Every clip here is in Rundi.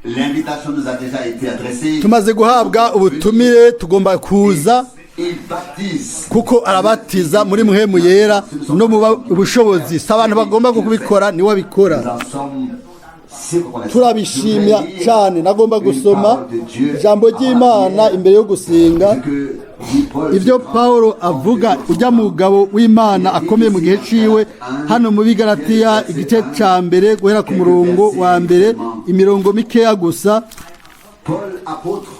L'invitation nous a déjà été adressée. Tumaze guhabwa ubutumire, tugomba kuza. Il baptise. Kuko arabatiza muri Mpwemu Yera no mu bushobozi. Si abantu bagomba kubikora, niwe abikora. Nous en sommes si reconnaissants. Turabishimya cyane. Nagomba gusoma ijambo ry'Imana imbere yo gusenga. Que dit Paul? Ibyo Paul avuga, ujya mugabo w'Imana akomeye mu gihe ciwe, hano mu Bigaratiya igice ca mbere, guhera ku murongo wa mbere, imirongo mikeya gusa. Paul, apôtre,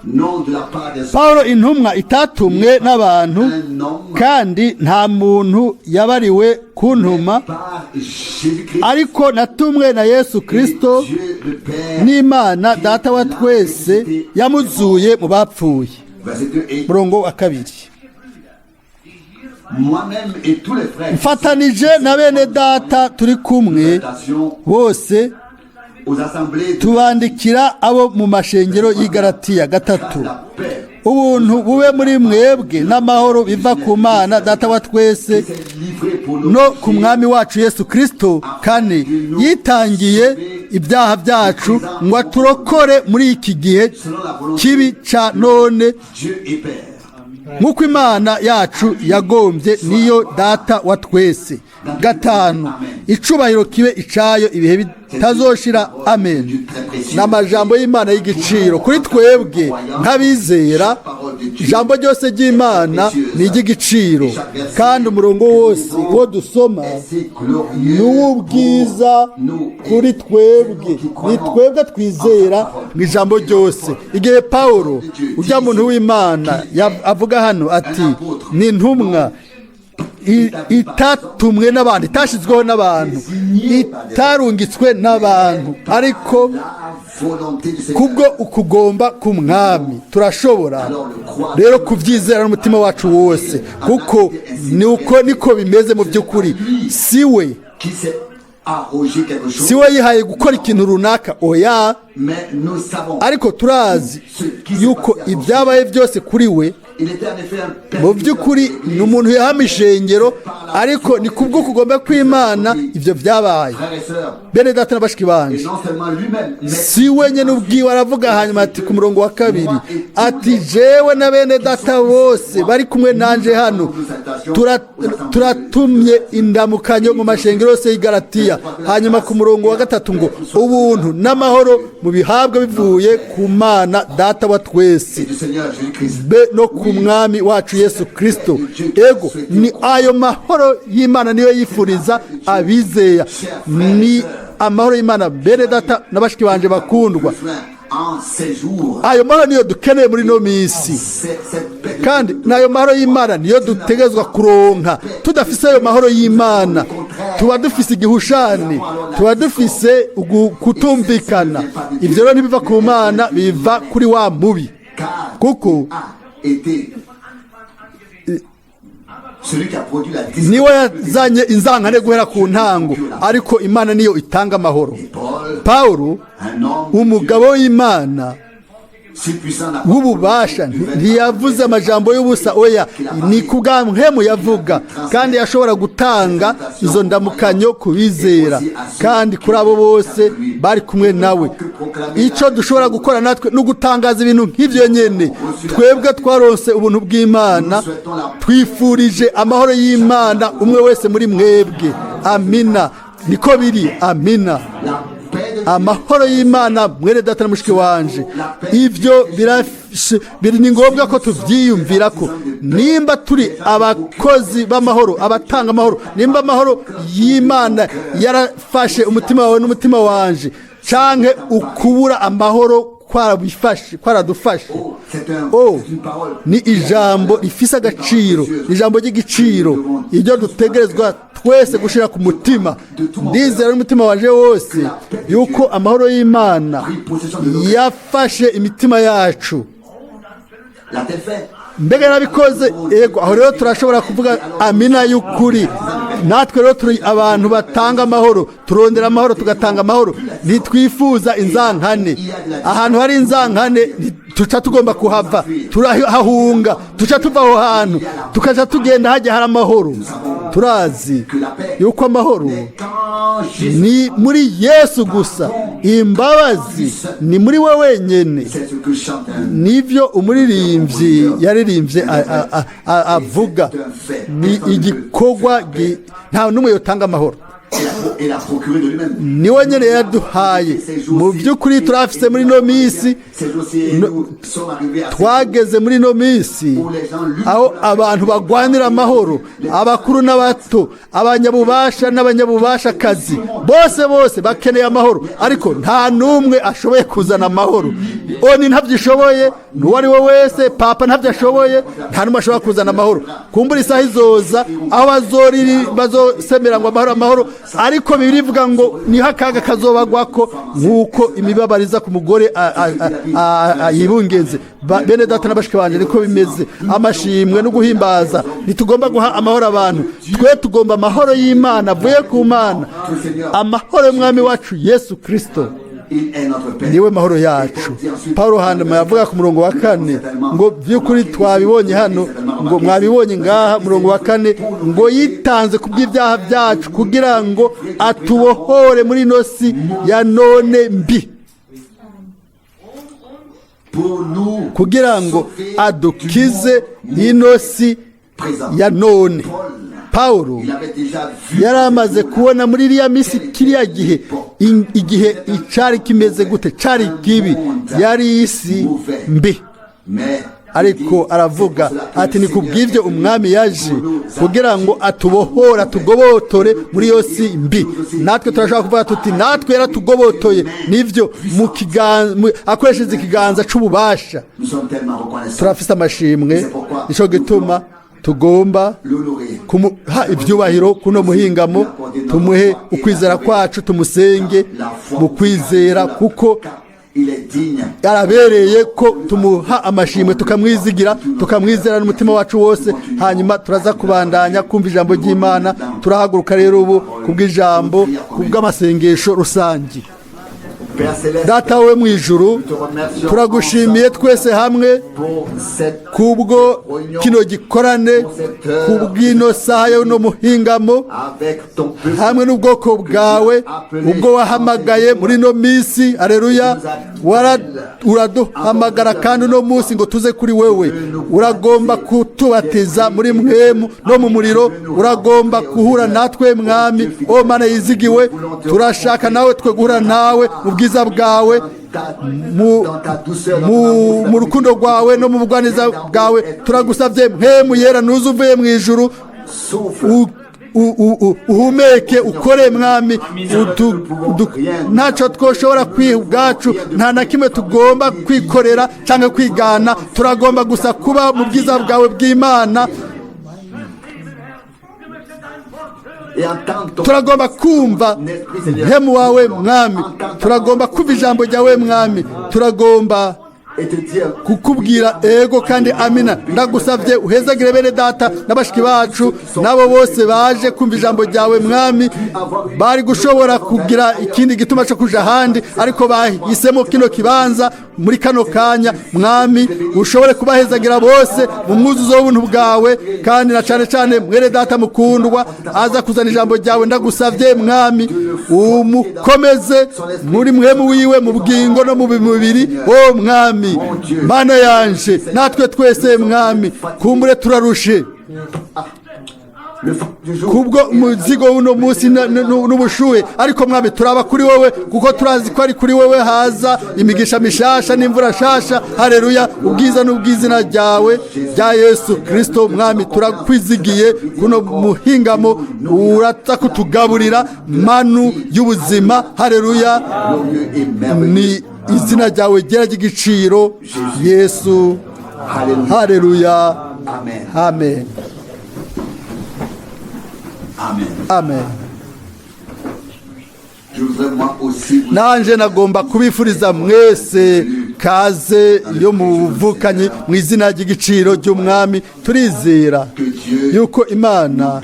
non de la part des Paul intumwa itatumwe n'abantu, kandi nta muntu yabariwe kuntuma, par Jésus-Christ, ariko natumwe na Yesu Kristo Dieu le Père. n'Imana Data wa twese yamuzuye mu bapfuye. Verset 2. Et Murongo wa kabiri. moi-même et tous les frères. Mfatanije na bene data turi kumwe Salutations bose, aux assemblées de tubandikira abo mu mashengero y'i Galatiya. Gatatu. la paix Ubuntu bube muri mwebwe n'amahoro biva ku Mana Data wa twese qui s'est livré pour nous no ku Mwami wacu Yesu Kristo. Kane. Yitangiye ibyaha byacu ngo aturokore muri iki gihe kibi ca none, Dieu et Père. nk'uko Imana yacu yagombye, niyo Data wa twese. Gatanu. Icubahiro kibe icayo ibihe bitazoshira. Amen. Ni amajambo y'Imana y'igiciro kuri twebwe nk'abizera. Ijambo ryose ry'Imana ni iry'igiciro, kandi umurongo wose wo dusoma ni uw'ubwiza kuri twebwe, ni twebwe twizera mu ijambo ryose. Igihe Pawulo, ujya muntu w'Imana, avuga hano ati ni intumwa itatumwe n'abantu, itashyizweho n'abantu, itarungitswe n'abantu, ariko La volonté du Seigneur. kubwo ukugomba k'Umwami, turashobora rero kubyizera n'umutima wacu wose, kuko ni uko niko bimeze mu by'ukuri. Si we Qui s'est arrogé quelque chose. si we yihaye gukora ikintu runaka, oya. Mais nous savons. Ariko turazi yuko ibyabaye byose kuri we. Il était en effet un Mu by'ukuri ni umuntu yahama ishengero, ariko ni kubwo kugomba kw'Imana ibyo byabaye. Frères et sœurs, Bene data na bashiki banje, et non seulement lui-même, mais si wenyine ubwiwe aravuga hanyuma ati ku murongo wa kabiri ati jewe na bene data bose bari kumwe nanje hano turatumye indamukanyo mu mashengero yose y'i Galatiya. Hanyuma ku murongo wa gatatu ngo ubuntu n'amahoro mubihabwe bivuye ku Mana Data wa twese et du Seigneur Jésus-Christ. be no ku Mwami wacu Yesu Kristo. Ego, ni ayo mahoro y'Imana niyo yifuriza abizera, ni amahoro y'Imana. Bene data na bashiki banje bakundwa, Besoin en ces jours. ayo mahoro niyo dukeneye muri ino minsi. C'est cette paix de Kandi n'ayo mahoro y'Imana niyo dutegezwa kuronka. Tudafise ayo mahoro y'Imana, tuba dufise igihushani, tuba dufise kutumvikana. Ibyo rero ntibiva ku Mana, biva kuri wa mubi, car kuko a été celui qui a produit la discorde. Niwe yazanye inzankane guhera ku ntango, ariko Imana niyo itanga amahoro. Paul, Pawulo, un homme umugabo w'Imana si puissant n'a w'ububasha, ntiyavuze amajambo y'ubusa, oya. Ni ku bwa Mpwemu yavuga, kandi yashobora gutanga izo ndamukanyo ku bizera kandi kuri abo bose bari kumwe nawe. Icyo dushobora gukora natwe ni ugutangaza ibintu nk'ibyo nyine. Twebwe twaronse ubuntu bw'Imana, twifurije amahoro y'Imana umwe wese muri mwebwe. Amina, niko biri, amina. La paix de Amahoro y'Imana, mwene data na mushiki wanje, ibyo biri ni ngombwa ko tubyiyumvira ko nimba turi abakozi b'amahoro, abatanga amahoro, nimba amahoro y'Imana yarafashe umutima wawe n'umutima wanje, canke ukubura amahoro kwarabifashe, kwaradufashe. C'est un, Oh, c'est une parole. ni ijambo rifise agaciro, ni ijambo ry'igiciro, iryo dutegerezwa twese gushira ku mutima. Ndizera n'umutima wanje wose yuko amahoro y'Imana yafashe imitima yacu. L'a-t-elle fait? Mbega yarabikoze? Yego. Aho rero turashobora kuvuga amina y'ukuri. Natwe rero turi abantu batanga amahoro, turondera amahoro, tugatanga amahoro. Ntitwifuza inzankane. Ahantu hari inzankane tuca tugomba kuhava, turahahunga, tuca tuva aho hantu, tukaca tugenda hajya hari amahoro. Turazi que la paix yuko amahoro n'est qu'en Jésus. Ni muri Yesu gusa, imbabazi ni muri we wenyine. C'est ce que chante un Nibyo umuririmbyi yaririmbye avuga, ni igikorwa nta n'umwe yotanga amahoro. Et l'a procuré de lui-même. Ni we nyine yaduhaye. Mu by'ukuri turafise muri ino minsi Ces jours-ci, nous sommes arrivés à twageze muri ino minsi aho abantu bagwanira amahoro, abakuru n'abato, abanyabubasha n'abanyabubashakazi, bose bose bakeneye amahoro, ariko nta n'umwe ashoboye kuzana amahoro. ONU ntabyo ishoboye, n'uwo ari we wese, papa ntabyo ashoboye, nta n'umwe ashobora kuzana amahoro. Kumbura isaha izoza aho bazoriri bazosemera ngo amahoro, amahoro, ariko Bibiliya ivuga ngo niho akaga kazobagwako nk'uko imibabaro iza ku mugore yibungenze. Bene data na bashiki banje, niko bimeze. Amashimwe no guhimbaza, ntitugomba guha amahoro abantu, twe tugomba amahoro y'Imana avuye ku Mana, amahoro y'Umwami wacu Yesu Kirisito. Il est notre paix. Niwe mahoro yacu. Paul hanyuma yavuga ku murongo wa 4 ngo by'ukuri twabibonye hano, ngo mwabibonye ngaha, murongo wa 4 ngo yitanze ku bw'ibyaha byacu kugira ngo atubohore muri ino si ya none mbi. Pour nous Kugira ngo adukize ino si présent. ya none. Paulo Il avait déjà vu yari amaze kubona muri iriya minsi, kiriya gihe, igihe icari kimeze gute, cari kibi, yari isi mbi. Mais Ariko aravuga ati ni kubw'ibyo Umwami yaje kugira ngo atubohore, atugobotore muri iyo si mbi. Natwe turashobora kuvuga tuti natwe yaratugobotoye, nibyo, mu kiganza, akoresheje ikiganza c'ububasha. Nous sommes tellement reconnaissants. Turafise amashimwe, nico gituma tugomba L'honorer. kumuha ibyubahiro kuno muhingamo, tumuhe ukwizera kwacu, tumusenge mu kwizera, kuko Il est digne. arabereye ko tumuha amashimwe, tukamwizigira, tukamwizera n'umutima wacu wose. Hanyuma turaza kubandanya kumva ijambo ry'Imana. Turahaguruka rero ubu kubw'ijambo, kubw'amasengesho rusange. Père céleste, Data we mu ijuru, turagushimiye twese hamwe pour cette kubwo kino gikorane, kubw'ino saha y'uno muhingamo avec ton peuple hamwe n'ubwoko bwawe, ubwo wahamagaye muri ino minsi. Areruya! Uraduhamagara kandi uno munsi ngo tuze kuri wewe. Uragomba kutubatiza muri mwemu no mu muriro. Uragomba guhura natwe, Mwami. O Mana yizigiwe, turashaka nawe twe guhura nawe mu bwiza bwawe, dans ta douceur, dans mu ton amour, mu rukundo rwawe no mu bugwaneza bwawe. Turagusabye, Mpemu Yera, nuze uvuye mu ijuru, souffle. Uhumeke, ukore, Mwami. Ntacyo twoshobora kwiha ubwacu, nta na kimwe tugomba kwikorera cyangwa kwigana. Turagomba gusa kuba mu bwiza bwawe bw'Imana. Et entendre ton Turagomba kumva mpemu wawe, Mwami. Turagomba kumva ijambo ryawe, Mwami. Turagomba et te dire kukubwira ego kandi amina. Ndagusabye uhezagire bene data na bashiki bacu n'abo bose baje kumva ijambo ryawe, Mwami. Bari gushobora kugira ikindi gituma cyo kuja ahandi, ariko bahisemo kino kibanza muri kano kanya. Mwami, ushobore kubahezagira bose mu mwuzuzo w'ubuntu bwawe, kandi na cane cane mwene data mukundwa aza kuzana ijambo ryawe. Ndagusabye, Mwami, umukomeze muri mwemu wiwe, mu bugingo no mu mubiri. O Mwami Mana yanje, natwe twese, Mwami, kumbure turarushe le feu du jour. Kubwo umuzigo w'uno munsi n'ubushuhe, ariko Mwami, turaba kuri wowe, kuko turazi ko ari kuri wowe haza imigisha mishasha n'imvura shasha. Hareruya! Ubwiza n'ubw'izina ryawe rya Yesu Kirisito. Mwami, turakwizigiye kuno muhingamo, uraza kutugaburira manu y'ubuzima. Hareruya! Glorieux et merveilleux. Ni izina ryawe ryera ry'igiciro, Yesu. Alléluia. Hareruya! Amen. Amen. Amen. Amen. Je voudrais moi aussi vous Nanje nagomba kubifuriza mwese kaze yo mu buvukanyi mu izina ry'igiciro ry'Umwami. Turizera que Dieu yuko Imana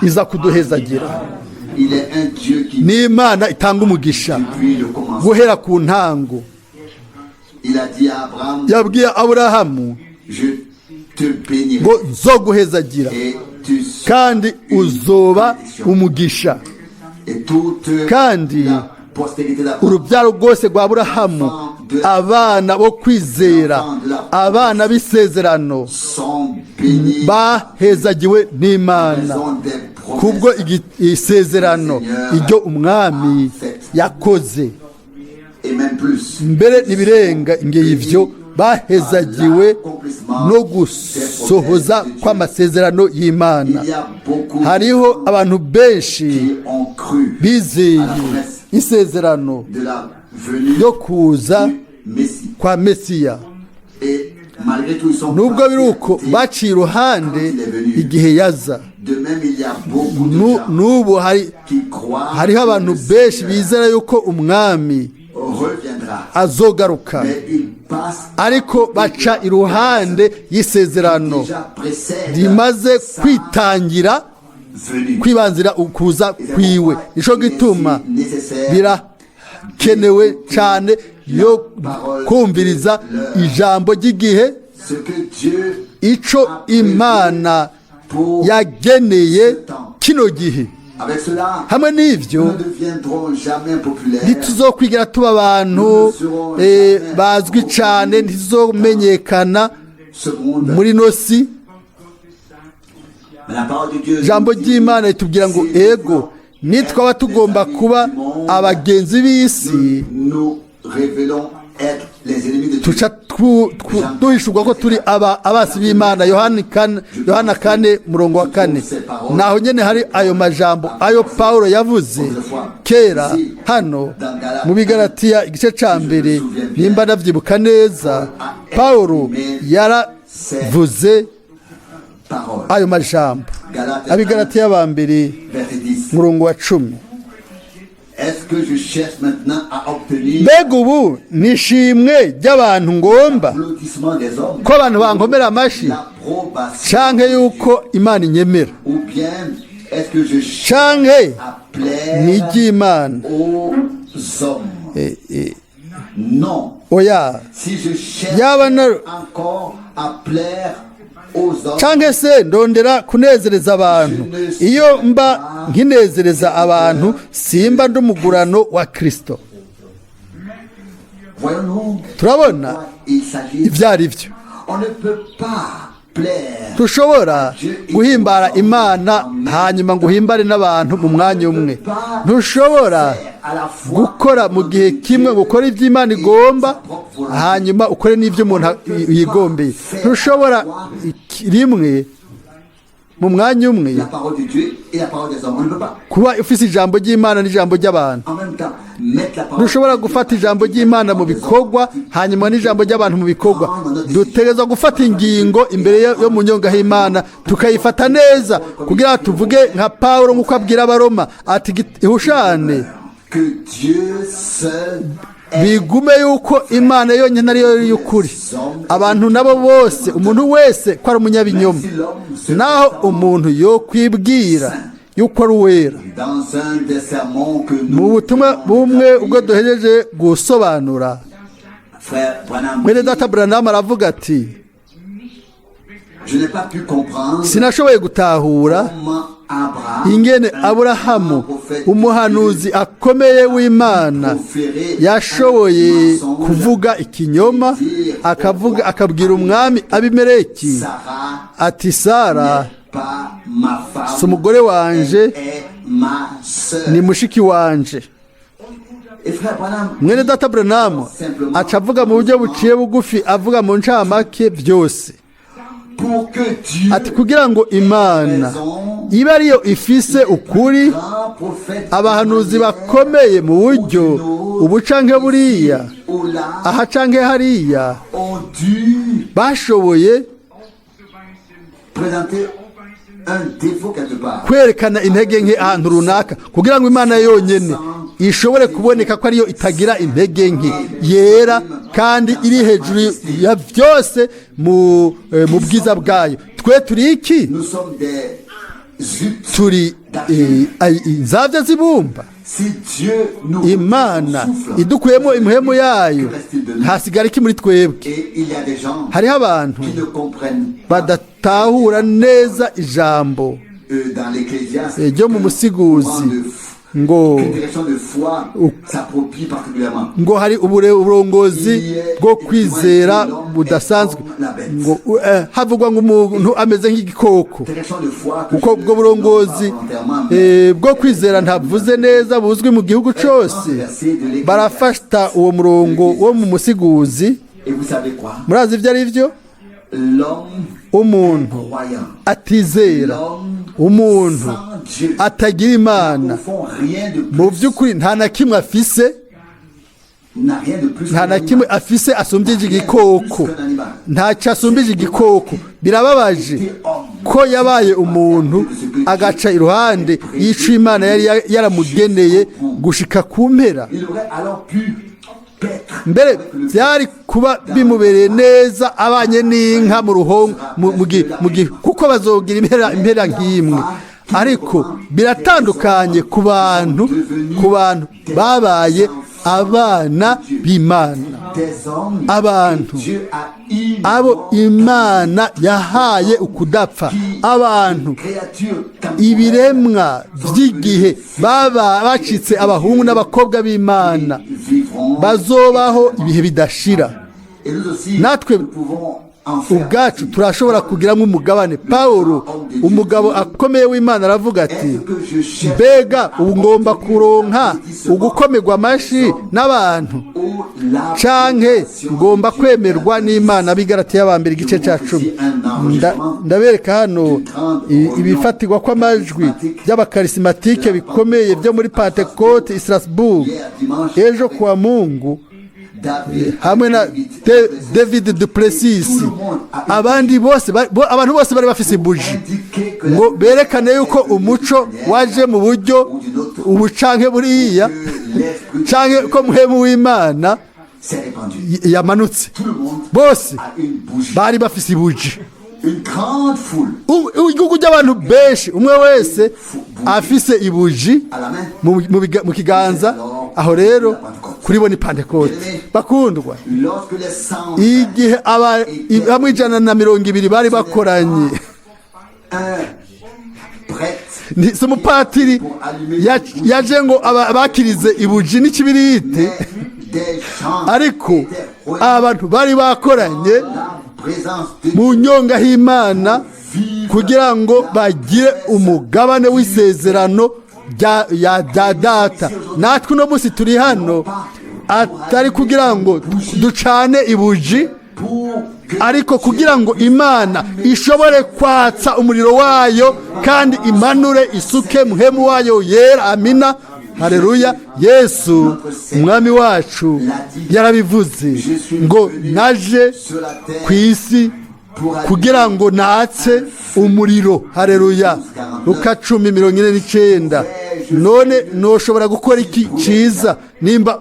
iza kuduhezagira. Il est un Dieu qui Ni Imana itanga umugisha depuis le commencement. guhera ku ntango. Il a dit à Abraham, Yabwiye Aburahamu je te bénirai ngo nzoguhezagira et tu seras Kandi uzoba umugisha. Et toute Kandi la postérité d'Abraham urubyaro rwose rwa Aburahamu, abana bo kwizera, abana b'isezerano, sont bénis bahezagiwe n'Imana raison des promesses kubwo isezerano iryo umwami yakoze. Et même plus. Mbere n'ibirenga ingeye ivyo, bahezagiwe no gusohoza kw'amasezerano y'Imana. Il y a beaucoup Hariho abantu benshi qui ont cru bizeye à la promesse isezerano de la venue ryo kuza du Messie. kwa Mesiya. Et malgré tout, ils sont Nubwo biri uko, passés. baciye iruhande igihe yaza. De même, il y a beaucoup de gens N'ubu hari qui croient hariho que abantu le benshi Seigneur bizera yuko umwami reviendra. azogaruka, Mais ils passent ariko baca iruhande y'isezerano déjà précède rimaze sa kwitangira, venue. kwibanzira ukuza Et c'est kwiwe. pourquoi Nico il est gituma si nécessaire birakenewe cyane yo kumviriza ijambo ry'igihe, ce que Dieu ico Imana yageneye kino gihe. Avec cela, Hamwe n'ivyo, nous ne deviendrons jamais populaires. ntituzokwigira tuba abantu bazwi cyane, ntituzomenyekana Ce monde. muri no si. Mais la parole de Dieu Ijambo nous dit, ry'Imana ritubwira ngo si ego, nous nitwaba tugomba être les kuba amis du monde, abagenzi b'isi, nous révélons être les ennemis de Dieu. tuca duhishurwa ko turi aba abasi b'Imana. Yohani kane, Yohana 4 murongo wa 4. Naho nyene hari ayo majambo ayo Paulo yavuze kera hano mu Bigaratiya igice ca mbere. Nimba ndavyibuka neza, Paulo yaravuze Parole. ayo majambo. Galates Abigaratiya ba mbere, 1, verset 10. murongo wa 10. Est-ce que je cherche maintenant à obtenir Mbega ubu nishimwe ry'abantu ngomba, l'applaudissement des hommes, ko abantu bankomera amashi, l'approbation canke yuko Imana inyemera, ou bien est-ce que je cherche canke à plaire ni iry'Imana? aux hommes? Non. Oya. Si je cherche Yaba encore à plaire aux hommes, Canke se ndondera kunezereza abantu? Iyo mba nkinezereza abantu, simba ndi umugurano wa Kristo. Voyons-nous Turabona de quoi il s'agit. ibyo ari byo. On ne peut pas plaire Ntushobora guhimbara Imana hanyuma ngo uhimbare n'abantu mu mwanya umwe. Ntushobora à la fois gukora mu gihe kimwe ngo ukore ibyo Imana igomba, hanyuma ukore n'ibyo umuntu yigombeye. Ntushobora rimwe mu mwanya umwe la parole de Dieu et la parole des hommes. On ne peut pas kuba ufise ijambo ry'Imana n'ijambo ry'abantu. en même temps mettre la parole Ntushobora gufata ijambo ry'Imana mu bikorwa hanyuma n'ijambo ry'abantu mu bikorwa. Dutegerezwa gufata ingingo imbere yo mu nyonga y'Imana, tukayifata neza kugira ngo tuvuge nka Pawulo nk'uko abwira Abaroma ati: "Ihushane que Dieu seul est bigume yuko Imana yonyine ariyo y'ukuri, abantu nabo bose, umuntu wese ko ari umunyabinyoma, Si l'homme se naho umuntu yo kwibwira yuko ari uwera." Dans un des sermons que nous Mu butumwa bumwe ubwo duhejeje gusobanura, Frère Branham mwene dit, data Branham aravuga ati: je n'ai pas pu comprendre "Sinashoboye gutahura comment Abraham, ingene un Aburahamu, grand prophète umuhanuzi akomeye w'Imana, yashoboye kuvuga ikinyoma, akavuga, akabwira umwami Abimeleki Sarah ati: 'Sara n'est pas ma femme, si umugore wanje, elle est ma sœur.'" ni mushiki wanje." Et frère Branham Mwene data Branham aca avuga mu buryo buciye bugufi, avuga mu ncamake byose, pour que Dieu, ati kugira ngo Imana ibe ariyo ifise ukuri, grand prophète, abahanuzi bakomeye mu buryo ubu canke buriya, ou là, aha canke hariya, ont dû bashoboye présenter un défaut quelque part. Kwerekana intege nke ahantu runaka, kugira ngo Imana yonyine ishobore kuboneka ko ariyo itagira intege nke, yera kandi iri hejuru ya byose mu bwiza bwayo. Twe turi iki? Nous sommes des huttes. Turi inzabya z'ibumba. Si Dieu nous retire Imana son souffle, idukuyemo impwemu yayo, que reste-t-il de nous? Hasigara iki muri twebwe? Et il y a des gens Hariho abantu qui ne comprennent pas badatahura neza ijambo dans l'Ecclésiaste ryo mu Musiguzi ngo qu'une direction de foi s'approprie particulièrement. ngo hari uburongozi bwo kwizera budasanzwe, ngo havugwa ngo umuntu ameze nk'igikoko. Direction de foi que Kuko je ne ubwo burongozi nomme pas volontairement, mais bwo kwizera ntavuze neza buzwi mu gihugu cyose, barafata uwo murongo wo mu Musiguzi. Et vous savez quoi? Murazi ibyo ari byo? L'homme Umuntu croyant, atizera, l'homme umuntu sans Dieu, atagira Imana, au fond, rien de mu plus, by'ukuri nta na kimwe afise, n'a rien de plus nta qu'un na kimwe animal. afise asumbije igikoko, ntacyo asumbije igikoko. Birababaje ko yabaye umuntu agaca iruhande y'ico Imana yari yaramugeneye gushika ku mpera. Il aurait alors pu paître Mbere avec le byari kuba bimubereye neza abanye n'inka mu ruhongo mu gihe, kuko bazogira impera nk'imwe. Ariko biratandukanye ku bantu babaye abana b'Imana, des hommes abantu que Dieu a abo Imana yahaye ukudapfa, abantu créatures ibiremwa by'igihe baba bacitse abahungu n'abakobwa b'Imana, vivront bazobaho ibihe bidashira. Et nous aussi, Natwe nous pouvons en faire ubwacu turashobora kugiramo umugabane. Pawulo, umugabo akomeye w'Imana, aravuga ati: Est-ce que je cherche "Mbega ubu ngomba kuronka ugukomerwa amashi n'abantu, ou la canke ngomba kwemerwa n'Imana?" Ab'Igaratiya ba mbere, igice cya 10. Ndabereka hano ibifatirwa kw'amajwi by'abakarisimatike bikomeye byo muri Pantekote i Strasbourg ejo kuwa Mungu, David hamwe na David Duplessis, abandi bose abantu bose bari bafise ibuji ngo berekane yuko umuco waje mu buryo ubu canke buriya, canke ko muhemu w'Imana s'est répandu. Yamanutse. Tout le monde Bose a une bougie. bari bafise ibuji. Une grande foule Igihugu ry'abantu benshi, umwe wese afise ibuji à la main. mu kiganza. Aho rero kuri bo ni Pantekote, bakundwa. Lorsque les 120 Igihe bamwe 120 bari bakoranye, un prêtre si umupatiri yaje ngo bakirize ibuji n'ikibiriti, mais des gens ariko étaient réunis abantu bari bakoranye dans la présence de mu nyonga h'Imana kugira ngo bagire umugabane w'isezerano rya data. Natwe uno munsi turi hano atari kugira ngo ducane ibuji, pour que ariko kugira ngo Imana ishobore kwatsa umuriro wayo kandi imanure isuke muhemu wayo yera. Amina, hareruya! Yesu umwami wacu yarabivuze ngo: "Naje ku isi kugira ngo natse umuriro." Hareruya! Luka 10:49. None ntushobora gukora iki cyiza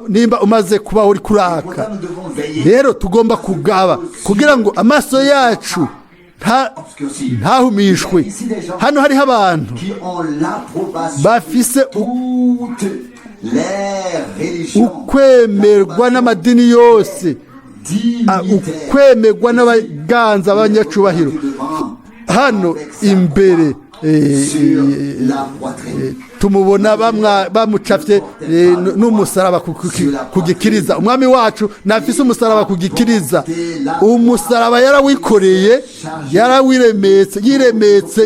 nimba umaze kubaho uri kuraka? Pourtant nous devons veiller Rero tugomba kugaba kugira ngo amaso yacu ntahumishwe. Hano hariho abantu qui ont l'approbation bafise de toutes les religions, ukwemerwa n'amadini yose, dignitaires, ukwemerwa n'abaganza b'abanyacubahiro hano imbere. Sur la poitrine. Tumubona bamucafye n'umusaraba ku gikiriza. Umwami wacu ntafise umusaraba ku gikiriza. Umusaraba yarawikoreye, yarawiremetse, yiremetse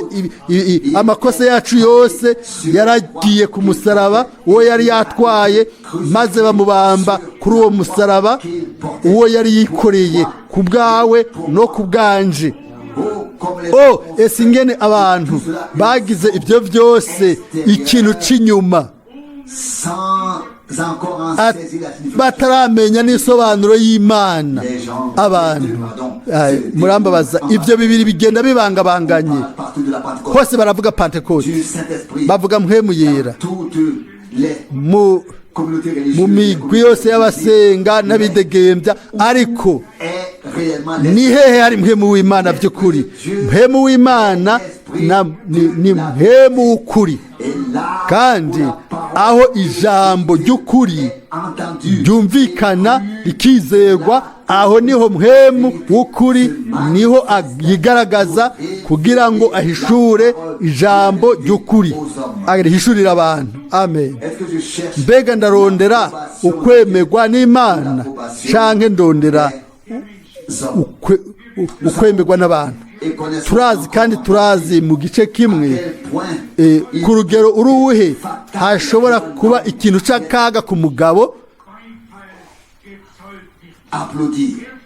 amakosa yacu yose yaragiye ku musaraba uwo yari yatwaye, maze bamubamba kuri uwo musaraba uwo yari yikoreye ku bwawe no ku bwanje. Oh, comme les O ese ingene abantu bagize ibyo byose ikintu cy'inyuma, sans encore en saisir la signification. Bataramenya n'isobanuro y'Imana. Abantu, ay, murambabaza, ibyo bibiri bigenda bibangabanganye. On parle partout de la Pentecôte, Hose baravuga Pantekote, du Saint-Esprit, bavuga mpwemu yera toutes les mu communautés religieuses, mu migwi yose y'abasenga n'abidegembya, ariko est réellement ni hehe hari mpwemu w'Imana by'ukuri? Mpwemu w'Imana Ni mpemu w'ukuri. Kandi aho ijambo ry'ukuri ryumvikana rikizerwa, aho niho mpemu w'ukuri niho yigaragaza kugira ngo ahishure ijambo ry'ukuri, arihishurira abantu. Amen. Mbega ndarondera ukwemerwa n'Imana canke ndondera ukwemerwa n'abantu? Turazi kandi turazi mu gice kimwe ku rugero uruhe hashobora kuba ikintu c'akaga ku mugabo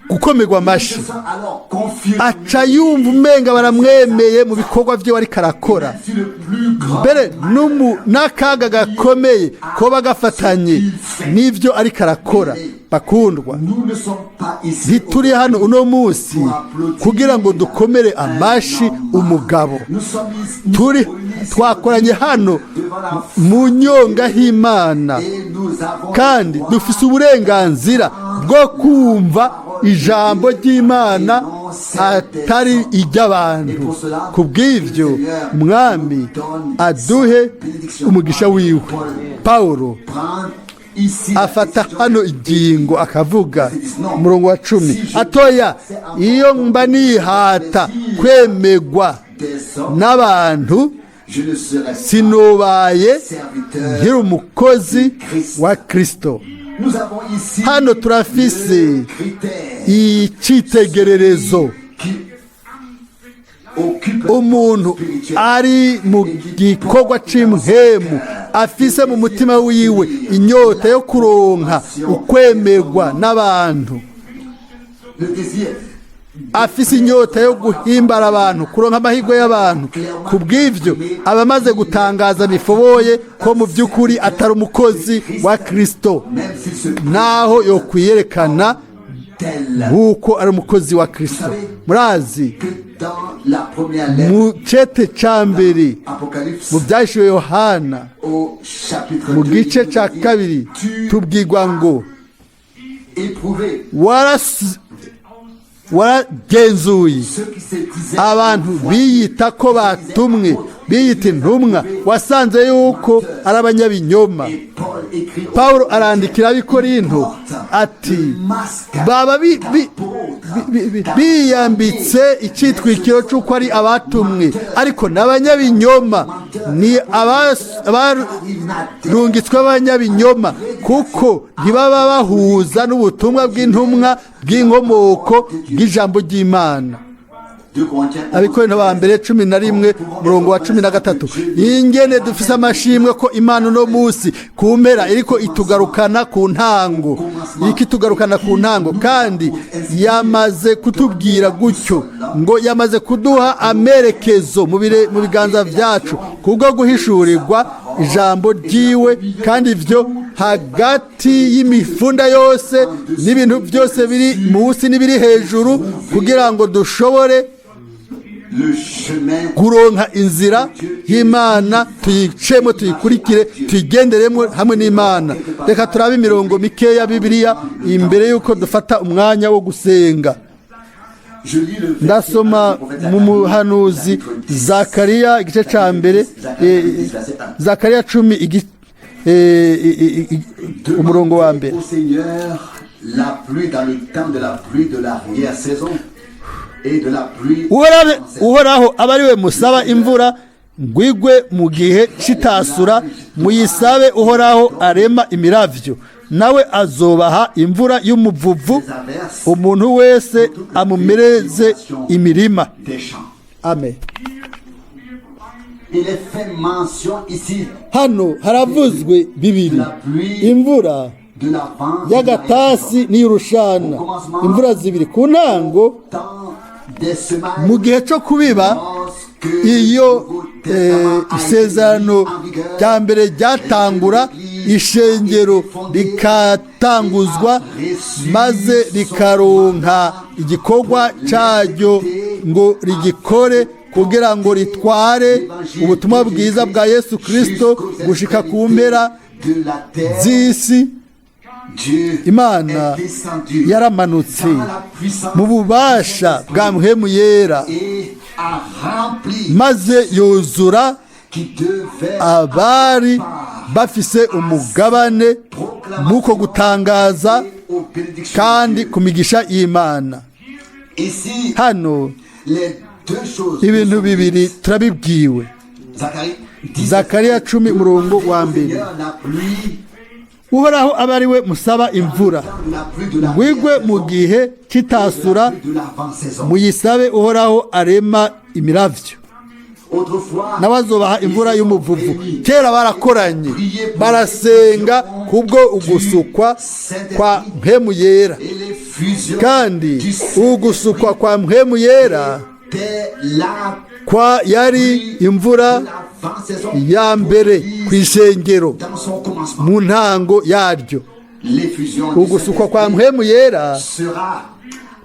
gukomerwa amashi, aca yumva umenga baramwemeye mu bikorwa vyiwe ariko arakora. Mbere n'akaga gakomeye koba gafatanye n'ivyo ariko arakora. Bakundwa, ntituri hano uno munsi kugira ngo dukomere amashi umugabo. Turi twakoranye hano mu nyonga h'Imana, kandi dufise uburenganzira bwo kumva ijambo ry'Imana atari iry'abantu. Ku bw'ivyo Mwami aduhe umugisha wiwe. Pawulo afata hano ingingo akavuga umurongo wa 10, atoya iyo mba nihata kwemegwa n'abantu sinobaye nkiri umukozi wa Kristo. Hano turafise icitegererezo, umuntu ari mu gikorwa c'imhemu, afise mu mutima wiwe inyota yo kuronka ukwemerwa n'abantu, afise inyota yo guhimbara abantu, kuronka amahirwe y'abantu. Ku bw'ivyo abamaze gutangaza bifoboye ko mu by'ukuri atari umukozi wa Kristo, naho yokwiyerekana nk'uko ari umukozi wa Kristo. Murazi mu cete ca mbere mu byahishuwe Yohana mu gice ca 2 tubwirwa ngo waragenzuye abantu biyita ko batumwe, biyita intumwa, wasanze yuko ari abanyabinyoma. Pawulo arandikira ab'Ikorinto ati baba biyambitse icitwikiro c'uko ari abatumwe, ariko n'abanyabinyoma, ni abarungitswe b'abanyabinyoma, kuko ntibaba bahuza n'ubutumwa bw'intumwa bw'inkomoko bw'ijambo ry'Imana. Abikorinto ba mbere 11 murongo wa 13. Ingene dufise amashimwe ko Imana uno munsi ku mpera iriko itugarukana ku ntango, iriko itugarukana ku ntango, kandi yamaze kutubwira gutyo ngo yamaze kuduha amerekezo mu biganza vyacu kubwo guhishurirwa ijambo ryiwe, kandi ivyo hagati y'imifunda yose n'ibintu byose biri munsi n'ibiri hejuru, kugira ngo dushobore kuronka inzira y'Imana, tuyicemo, tuyikurikire, tuyigenderemo hamwe n'Imana. Reka turabe imirongo mikeya Bibiliya imbere y'uko dufata umwanya wo gusenga. Ndasoma mu muhanuzi Zakariya igice ca mbere, Zakariya 10 umurongo wa mbere. Uhoraho aba ari we musaba imvura ngwigwe mu gihe c'itasura, muyisabe Uhoraho arema imiravyo, nawe azobaha imvura y'umuvuvu, umuntu wese amumereze imirima. Amen. Hano haravuzwe bibiri, imvura y'agatasi n'iy'urushana, imvura zibiri ku ntango mu gihe cyo kubiba. Iyo isezerano rya mbere ryatangura, ishengero rikatanguzwa maze rikaronka igikorwa cyaryo ngo rigikore kugira ngo ritware ubutumwa bwiza bwa Yesu Kristo gushika ku mpera z'isi. Imana yaramanutse mu bubasha bwa Mpwemu Yera, a rempli Maze yuzura qui devait abari bafise umugabane muko gutangaza et aux bénédictions kandi de Dieu. ku migisha y'Imana. Ici, Hano les deux choses ibintu bibiri turabibwiwe. Zacharie 10, Zakariya 10 umurongo wa mbere. Seigneur, la pluie, Uhoraho abe ari we musaba imvura, la pluie de la wigwe mu gihe cy'itasura, la pluie de l'avant-saison. muyisabe Uhoraho arema imiravyo, Autrefois, nawe azobaha imvura y'umuvuvu. Kera barakoranye barasenga kubwo ugusukwa kwa Mpemu Yera, et l'effusion kandi du Saint-Esprit ugusukwa kwa Mpemu Yera était la kwa yari imvura de l'avant-saison ya mbere ku ishengero dans son commencement. mu ntango yaryo. L'effusion du Ugusukwa kwa Saint-Esprit Mpemu Yera sera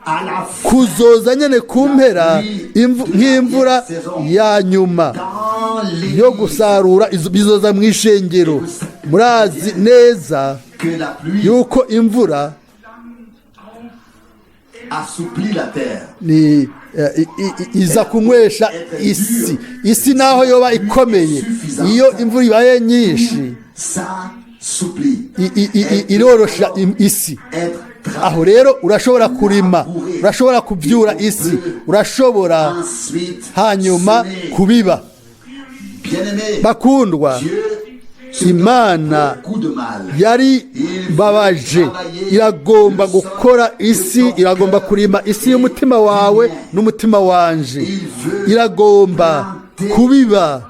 à la fin kuzoza nyene ku mpera nk'imvura ya nyuma dans l'église yo gusarura, bizoza mu ishengero. Murazi neza que la pluie yuko imvura assouplit la terre. ni iza kunywesha isi. Isi naho yoba ikomeye, iyo imvura ibaye nyinshi Ça s'oublie. irorosha isi. Être Aho rero urashobora kurima, urashobora kubyura isi, urashobora ensuite hanyuma semer. kubiba. Bien-aimé, Bakundwa, Dieu se donne Imana beaucoup de mal. yari babaje, iragomba gukora isi, iragomba kurima isi y'umutima wawe n'umutima wanje, iragomba kubiba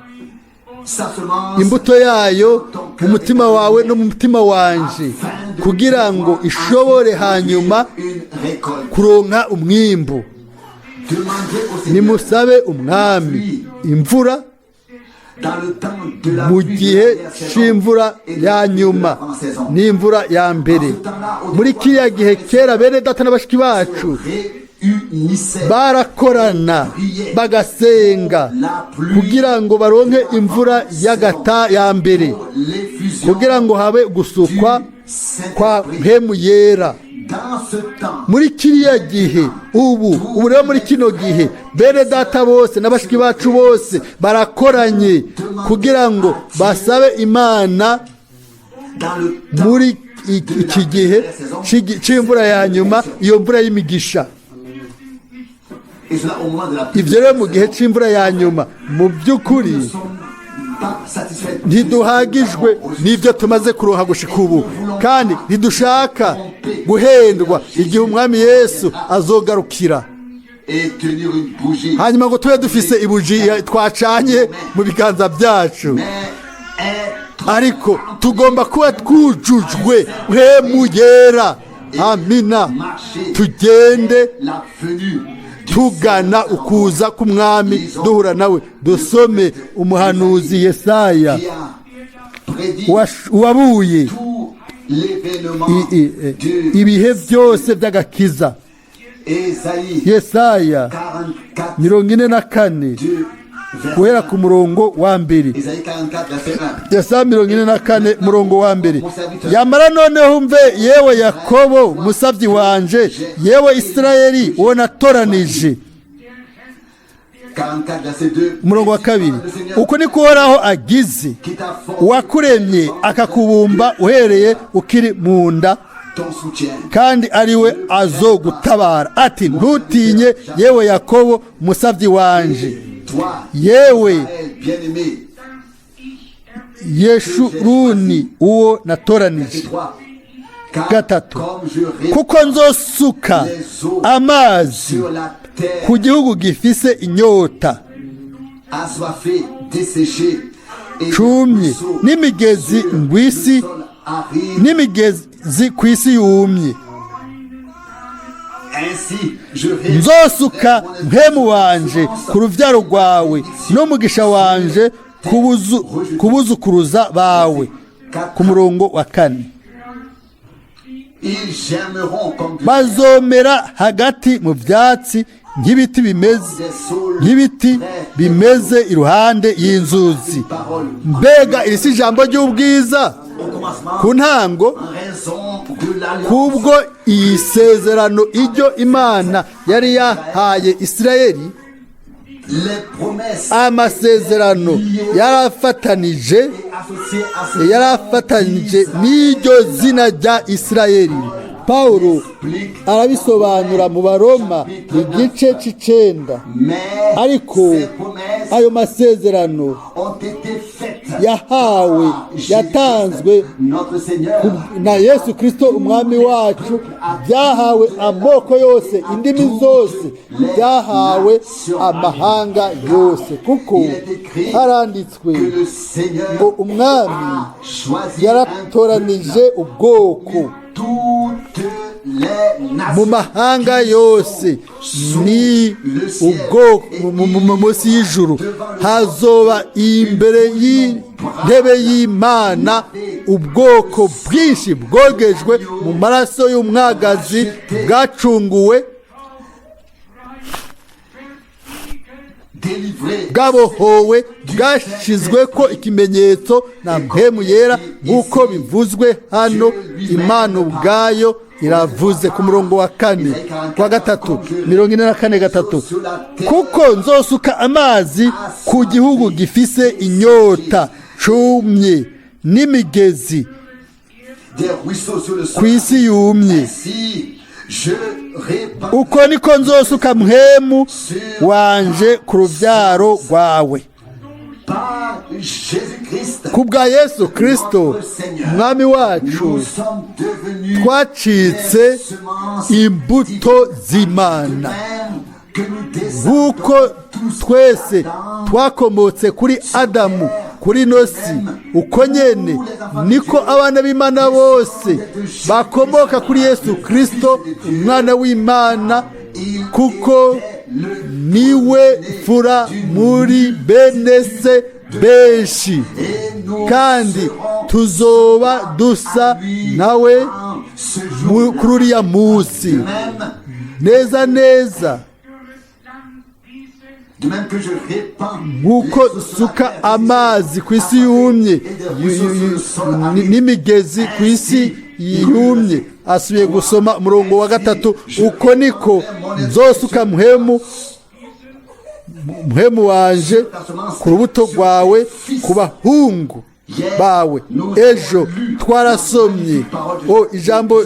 Sa semence imbuto yayo mu mutima wawe no mu mutima wanje, afin de kugira ngo pouvoir ishobore hanyuma une récolte. kuronka umwimbu. Demandez au Seigneur Nimusabe Umwami imvura dans le temps de la mu pluie de gihe l'arrière-saison c'imvura et de ya la pluie de nyuma l'avant-saison. n'imvura ya mbere. Muri kiriya gihe kera, bene data na bashiki bacu Réunissez barakorana bagasenga kugira ngo baronke imvura y'agata ya mbere, pour l'effusion kugira ngo habe gusukwa du kwa Saint-Esprit. Mpemu Yera. Dans ce temps, Muri kiriya gihe, ubu rero muri kino gihe, bene data bose na bashiki bacu bose barakoranye kugira ngo basabe Imana dans le temps muri iki gihe c'imvura ya nyuma, iyo mvura y'imigisha. et cela au moment de la pluie Ibyo rero mu gihe c'imvura ya nyuma, mu by'ukuri nous ne sommes pas satisfaits ntiduhagijwe n'ibyo tumaze kuronka gushika ubu, kandi ntidushaka guhendwa igihe Umwami Yesu azogarukira, et tenir une bougie. hanyuma ngo tube dufise ibuji twacanye mu biganza byacu. Mais être Ariko tugomba kuba twujujwe Mpemu Yera, amina, marcher tugende la venue du tugana Seigneur ukuza k'Umwami, duhura nawe. Dusome umuhanuzi Yesaya qui a prédit wabuye tout l'événement de ibihe byose by'agakiza. Ésaïe Yesaya 44, 44, 2, verset guhera 1. ku murongo wa mbere. Ésaïe 44, verset 1. Yesaya 44 murongo wa mbere. Yamara noneho umve, yewe Yakobo musabyi wanje, yewe Isirayeli uwo natoranije. 44, verset 2. Umurongo wa kabiri. Le Seigneur Uko niko Uhoraho agize, qui t'a formé uwakuremye akakubumba uhereye ukiri mu nda, ton soutien. kandi ari we azogutabara, ati: "Ntutinye, yewe Yakobo musabyi wanje, Toi, yewe Israël bien-aimé, Yeshuruni uwo natoranije." verset 3. Car Gatatu. comme je répands Kuko nzosuka amazi sur la terre ku gihugu gifise inyota assoiffée, desséchée, et des cumye, ruisseaux n'imigezi sur ngwisi, le sol aride, n'imigezi ku isi yumye. Ainsi, je Nzosuka Mpemu wanje ku rubyaro rwawe n'umugisha wanje ku buzukuruza bawe. Ku murongo wa kane. Ils germeront comme du Bazomera hagati mu byatsi nk'ibiti bimeze des saules nk'ibiti près bimeze iruhande y'inzuzi. Parole. Mbega iri si ijambo ry'ubwiza! Au commencement, Ku ntango, en raison de l'alliance kubwo iyi sezerano iryo Imana yari yahaye Isirayeli, Les promesses Amasezerano yarafatanije et associées à ce yarafatanije n'iryo zina rya Isirayeli. Pawulo arabisobanura mu Baroma igice c'icenda. Mais Ariko ces promesses ayo masezerano ont été faites yahawe par Jésus-Christ, yatanzwe notre Seigneur, na Yesu Kristo umwami wacu, byahawe amoko yose, indimi zose, byahawe amahanga yose, kuko haranditswe que le Seigneur ngo umwami a choisi un yaratoranije ubwoko toutes les nations mu mahanga yose, ni ubwoko munsi y'ijuru hazoba imbere y'intebe y'Imana ubwoko bwinshi bwogejwe mu maraso y'umwagazi, bwacunguwe, délivrées bwabohowe, bwashyizwe ko ikimenyetso na mpemu yera, nk'uko bivuzwe hano. Imana ubwayo iravuze ku murongo wa kane wa gatatu, 44:3: "Kuko nzosuka amazi ku gihugu gifise inyota cumye, n'imigezi des ruisseaux sur le ku sol. isi yumye. Ainsi, je répands Uko niko nzosuka mpemu wanje ku rubyaro rwawe." Par Jésus-Christ, Ku bwa Yesu Kristo umwami wacu, nous sommes devenus twacitse des semences imbuto divines. z'Imana. De même que nous descendons Nk'uko tous twese d'Adam, twakomotse kuri Adamu kuri nosi, uko nyene niko abana b'Imana bose bakomoka kuri Yesu Kristo umwana w'Imana, kuko niwe mfura muri bene se benshi, et nous kandi serons tuzoba dusa à lui nawe en ce jour. kuri uriya munsi. De même, Neza neza de même que je répands nk'uko les eaux sur la nsuka terre, amazi ku isi yumye et des ruisseaux sur le sol aride. n'imigezi ku isi yumye. Asubiye gusoma umurongo wa gatatu: "Uko niko nzosuka mpemu wanje ku rubuto rwawe, ku bahungu bawe." Ejo twarasomye o ijambo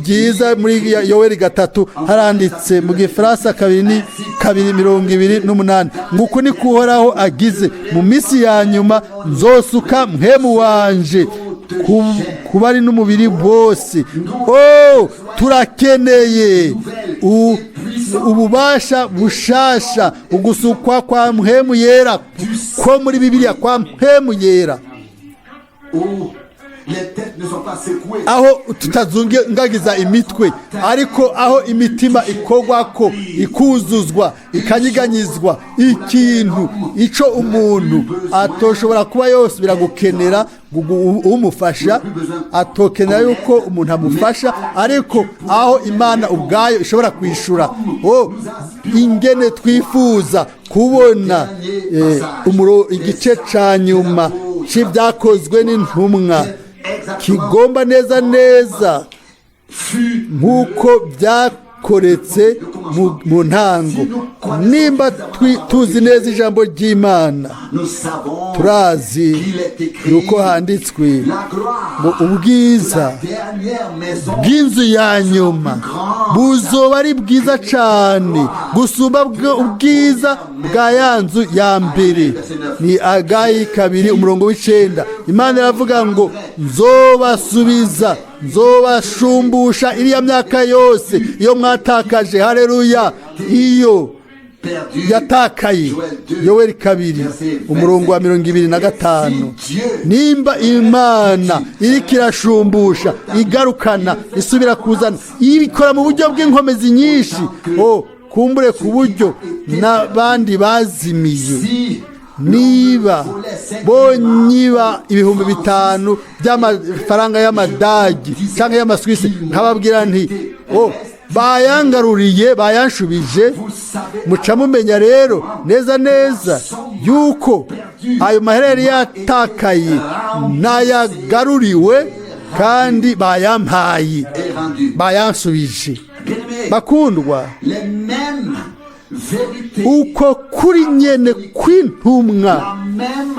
ryiza muri Yoweri 3, haranditse mu Gifaransa kabiri ni 2:28 ngo: "Uku niko Uhoraho agize, mu minsi ya nyuma nzosuka mpemu wanje ku bari n'umubiri bose." Oh, turakeneye ububasha bushasha, ugusukwa kwa mpemu yera ko muri Bibiliya, kwa mpemu yera, où les têtes ne sont pas secouées, aho tutazungagiza imitwe, ariko aho imitima ikorwako, ikuzuzwa, ikanyiganyizwa, ikintu ico umuntu atoshobora kuba yosubira gukenera umufasha, atokenera yuko umuntu amufasha, ariko aho Imana ubwayo ishobora kwishura. Oh, ingene twifuza kubona igice ca nyuma c'Ibyakozwe n'Intumwa kigomba neza neza fut nk'uko byakoretse mu ntango. Nimba tuzi neza ijambo ry'Imana, nous savons turazi qu'il est écrit yuko handitswe la gloire ngo ubwiza la dernière maison bw'inzu ya nyuma buzoba ari bwiza cyane gusumba ubwiza bwa ya nzu ya mbere. Ni Agayi 2 umurongo w'icenda. Imana iravuga ngo: "Nzobasubiza, nzobashumbusha iriya myaka yose iyo mwatakaje." Hareruya! Iyo perdu yatakaye. Yoweri 2 umurongo wa 25. Nimba Imana iriko irashumbusha, igarukana, isubira kuzana, ibikora mu buryo bw'inkomezi nyinshi, o kumbure ku buryo n'abandi bazimiye. Si Niba bonyiba 5000 by'amafaranga y'amadagi cyangwa y'amaswisi, nkababwira nti: "O, bayangaruriye, bayanshubije," vous savez muca mumenya rero neza neza yuko ayo mahera yari yatakaye nayagaruriwe kandi bayampaye, est rendu. bayansubije. Bien-aimés, Bakundwa, les mêmes vérité, Uko kuri nyene kw'intumwa, la même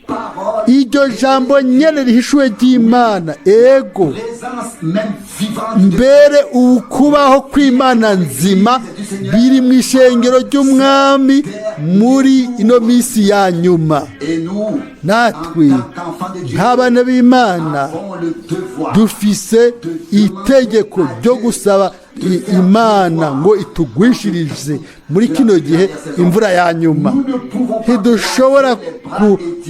parole, iryo jambo nyene rihishuwe ry'Imana, ego, présence même vivante de mbere ukubaho kw'Imana nzima biri mu ishengero ry'Umwami muri ino minsi ya nyuma. Et nous, Natwe en tant qu'enfants de Dieu, nk'abana b'Imana avons le devoir dufise itegeko ryo gusaba Imana ngo itugwishirize muri kino gihe imvura ya nyuma. Ntidushobora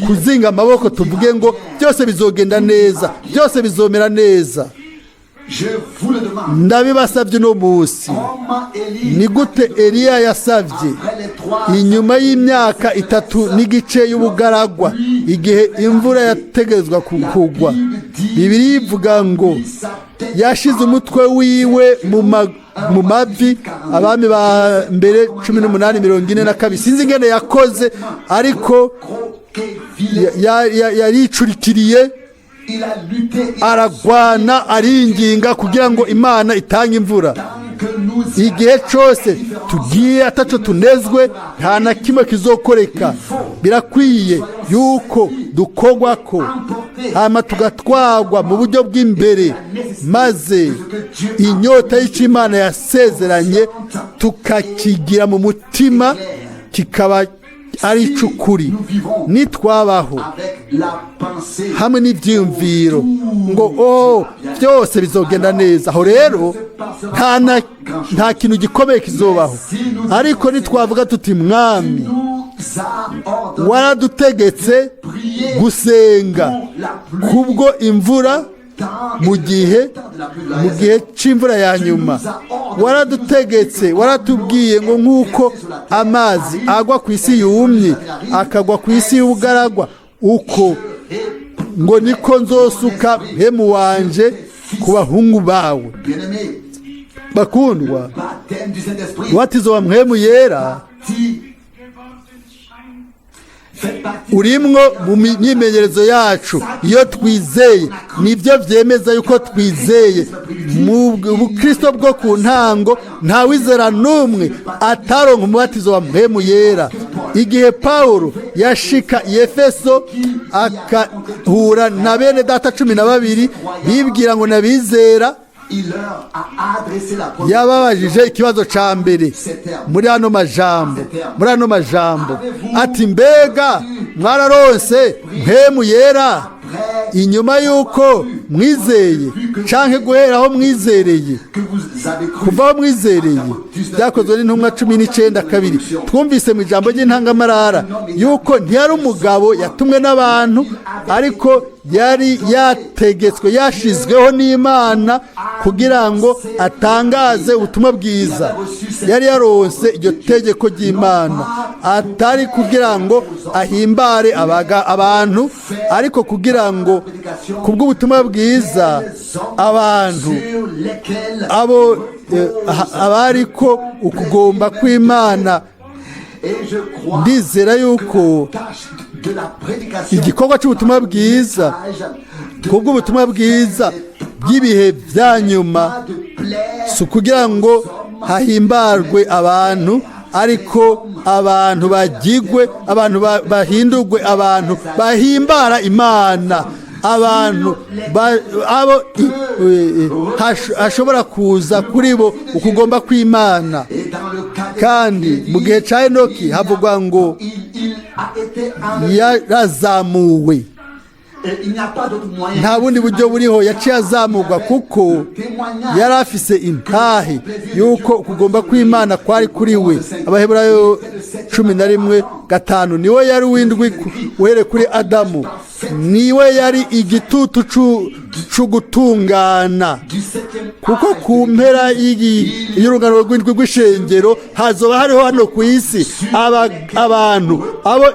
kuzinga amaboko tuvuge ngo byose bizogenda neza, byose bizomera neza. Je vous le demande. Ndabibasabye uno munsi. Comment Élie, Ni gute Eliya yasabye après les 3 inyuma y'imyaka 3 n'igice y'ubugaragwa, igihe imvura yategezwa kugwa? Bibiliya ivuga ngo yashize umutwe wiwe mu mavi, Abami ba mbere 18:42. Sinzi ingene yakoze, ariko croquevillé, yaricurikiriye, il a lutté, il a aragwana, aringinga kugira ngo Imana itange imvura. tant que nous Igihe cyose tugiye ataco tunezwe, nta na kimwe kizokoreka. Birakwiye yuko dukogwa ko, hama tugatwagwa mu buryo bw'imbere, maze inyota y'icyo Imana yasezeranye tukakigira mu mutima, kikaba ari ic'ukuri. Nitwabaho avec la pensée hamwe n'ibyiyumviro ngo oh, byose bizogenda neza, aho rero nta kintu gikomeye kizobaho. Ariko nitwavuga tuti: "Mwami, nous a ordonné waradutegetse gusenga kubwo imvura mu gihe c'imvura ya nyuma, waradutegetse, waratubwiye ngo nk'uko amazi agwa ku isi yumye, akagwa ku isi y'ubugaragwa, uko ngo niko nzosuka mpemu wanje ku bahungu bawe." Bien-aimé, Bakundwa, baptême du Saint-Esprit, ubatizo wa Mpwemu Yera fait partie urimwo mu myimenyerezo yacu. Iyo twizeye, nibyo byemeza yuko twizeye. Mu bukristo bwo ku ntango, nta wizera n'umwe ataronka umubatizo wa Mpwemu Yera. Igihe Pawulo yashika i Efeso akahura na bene data 12 bibwira ngo nabizera, il leur a adressé la première yababajije ikibazo ca mbere muri ano majambo ati: "Mbega mwararonse Mpwemu Yera inyuma y'uko mwizeye, canke guhera aho mwizereye?" que vous avez cru. Kuva aho mwizereye. Byakozwe n'Intumwa 19:2. Twumvise mu ijambo ry'intangamarara yuko ntiyari umugabo yatumwe n'abantu, ariko yari yategetswe, yashizweho n'Imana kugira ngo atangaze ubutumwa bwiza. Yari yaronse iryo tegeko ry'Imana, atari kugira ngo ahimbare abantu, ariko kugira ngo kubw'ubutumwa bwiza abantu sur lesquels abo abariko ukugomba kw'Imana. Et je crois Ndizera yuko tâche de la prédication igikorwa cy'ubutumwa bwiza, kubw'ubutumwa bwiza bw'ibihe bya nyuma, pas de plaire si ukugira ngo hahimbarwe abantu, ariko abantu bagigwe, abantu bahindurwe, abantu bahimbara Imana, abantu abo hashobora kuza kuri bo ukugomba kw'Imana. Et dans le cas de Kandi mu gihe cya Enoki havugwa ngo il a été enlevé. yarazamuwe. Et il n'y a pas d'autre moyen. Nta bundi buryo buriho, yaciye azamurwa, kuko yari afise intahe yuko ukugomba kw'Imana kwari kuri we. Abaheburayo 11:5. Niwe yari uw'indwi uhereye kuri Adamu, niwe yari igitutu c'ugutungana, Du septième kuko âge ku mpera y'urungano rw'indwi rw'ishengero hazoba hariho hano ku isi abantu abo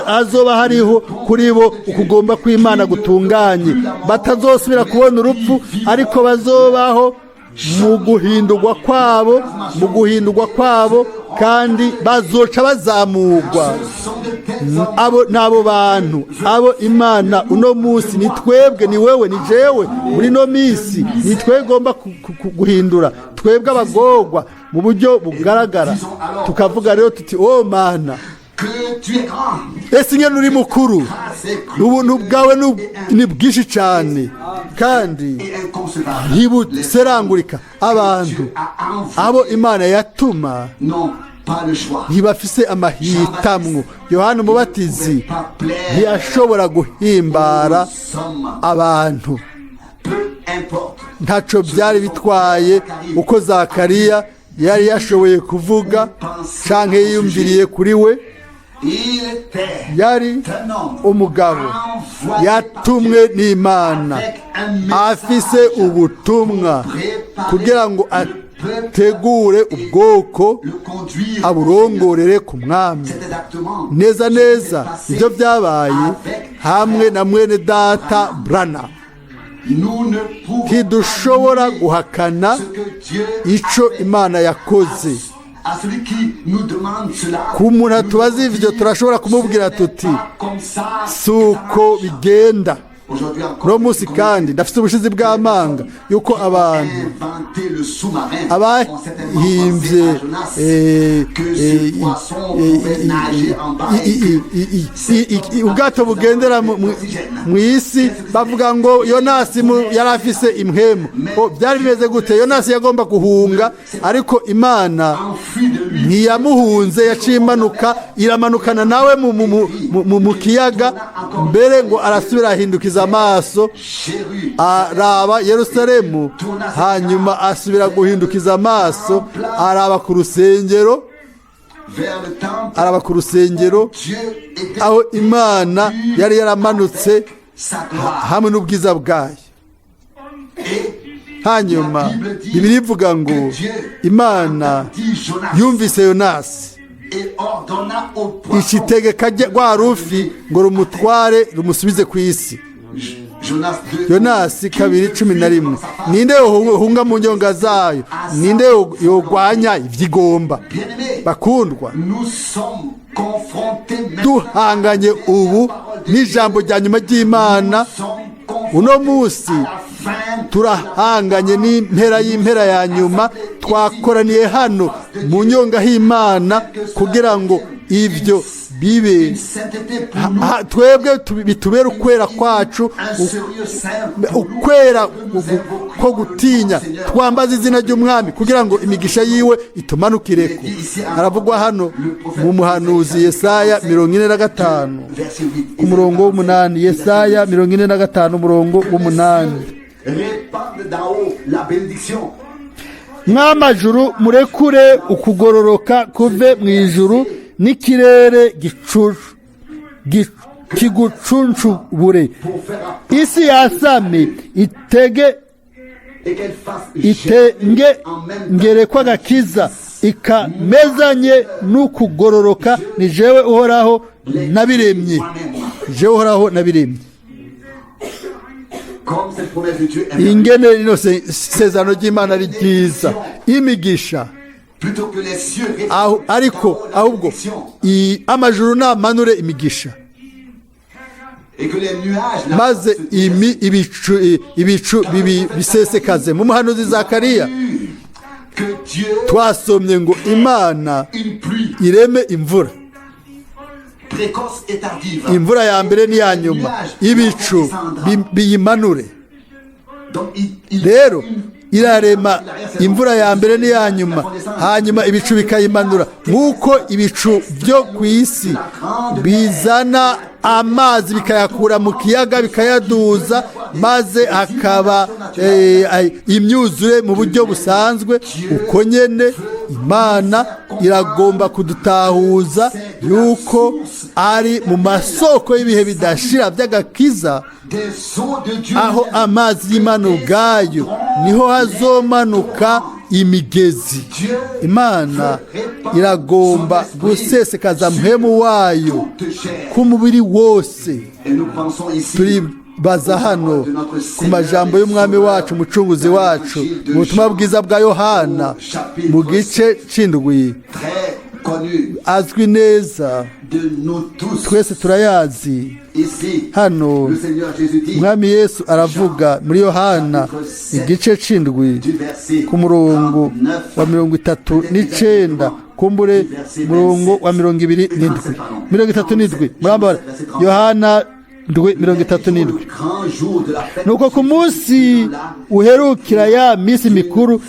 hazoba hariho kuri bo ukugomba kw'Imana gutunganye, batazosubira kubona urupfu, ariko bazobaho mu guhindurwa kwabo, mu guhindurwa kwabo. Kandi bazoca bazamugwa. Ce sont de tels hommes Abo n'abo bantu abo Imana uno munsi, ni twebwe, ni wewe, ni jewe. Muri no minsi ni twebwe igomba guhindura twebwe abagorwa mu buryo bugaragara. Tukavuga rero tuti: "O Mana, que tu es grand. ese ingene uri mukuru! Ubuntu bwawe ni bwinshi cyane kandi Et inconcevable. ntibuserangurika." Abantu abo Imana yatuma N'ont pas le choix. ntibafise amahitamwo. Yohana Umubatizi ntiyashobora guhimbara Nous sommes, abantu. peu importe Ntaco byari bitwaye uko Zakariya yari yashoboye kuvuga canke yiyumviriye kuri we. Il était Yari un homme umugabo yatumwe n'Imana afise ubutumwa kugira ngo ategure ubwoko, le conduire. aburongorere ku Mwami. C'est exactement Neza neza ibyo byabaye hamwe na mwene data Branham. Nous ne pouvons Ntidushobora pas nier guhakana ce que Dieu ico a fait. Imana yakoze. À celui qui nous demande cela, Ku muntu atubaza ivyo, turashobora kumubwira tuti: comme ça, "Si uko bigenda." aujourd'hui encore, Uno munsi kandi ndafite ubushizi bw'amanga yuko abantu inventé le sous-marin abahimbye ubwato bugendera mu isi bavuga ngo Yonasi yari afise impwemu. Byari bimeze gute? Yonasi yagomba guhunga, ariko Imana ntiyamuhunze, yaciye imanuka iramanukana nawe mu kiyaga. Mbere ngo arasubira ahindukiza amaso araba Yerusalemu, hanyuma asubira guhindukiza amaso araba ku rusengero, araba ku rusengero aho Imana yari yaramanutse hamwe n'ubwiza bwayo. Hanyuma Bibiliya ivuga ngo Imana yumvise Yonasi, ikitegeka rwa rufi ngo rumutware rumusubize ku isi. Yonasi 2:11. Ninde yohunga mu nyonga zayo? Ninde yogwanya ivyigomba? Bakundwa, duhanganye ubu n'ijambo rya nyuma ry'Imana. Uno munsi turahanganye n'impera y'impera ya nyuma. Twakoraniye hano mu nyonga h'Imana kugira ngo ibyo bibe twebwe bitubere ukwera kwacu, ukwera ko gutinya, twambaza izina ry'Umwami kugira ngo imigisha yiwe itumanukireko. Haravugwa hano mu muhanuzi Yesaya 45 ku murongo w'umunani. Yesaya 45 umurongo w'umunani: "Mw'amajuru, murekure ukugororoka kuve mu ijuru, n'ikirere kigucuncubure. Isi yasame itege itenge ngere kw'agakiza ikamezanye n'ukugororoka. Ni jewe Uhoraho nabiremye, jewe Uhoraho nabiremye." Ingene rino sezerano ry'Imana ari ryiza, imigisha! Ariko ahubwo amajuru namanure imigisha, maze ibicu bisesekaze. Mu muhanuzi Zakariya twasomye ngo Imana ireme imvura, imvura ya mbere n'iya nyuma, ibicu biyimanure. Rero irarema imvura ya mbere n'iya nyuma, hanyuma ibicu bikayimanura, nk'uko ibicu byo ku isi bizana amazi bikayakura mu kiyaga bikayaduza, maze hakaba imyuzure mu buryo busanzwe. Uko nyene Imana iragomba kudutahuza yuko ari mu masoko y'ibihe bidashira by'agakiza, aho amazi y'Imana ubwayo niho hazomanuka imigezi. Imana iragomba gusesekaza mpemu wayo ku mubiri wose. Turibaza hano ku majambo y'Umwami wacu, Umucunguzi wacu, mu butumwa bwiza bwa Yohana mu gice c'indwi. connu Azwi neza, de nous tous. twese turayazi. Ici, Hano le Seigneur Jésus dit Umwami Yesu aravuga muri Yohana igice c'indwi, du verset ku murongo 39, wa 39, kumbure murongo wa 27, 37, murambara, Yohana 7:37. Le grand jour de la fête, Nuko ku munsi uherukira ya minsi mikuru,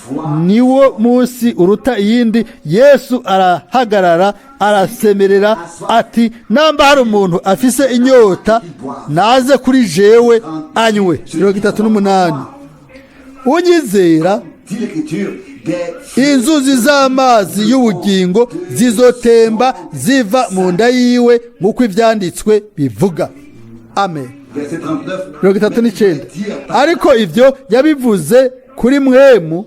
niwo munsi uruta iyindi, Yesu arahagarara arasemerera ati: "Namba hari umuntu afise inyota, naze kuri jewe anywe." 38: "Unyizera, dit l'Écriture, des inzuzi z'amazi y'ubugingo zizotemba ziva mu nda yiwe, nk'uko ibyanditswe bivuga." Amen. Verset 39. 39: "Ariko ibyo yabivuze kuri Mpwemu,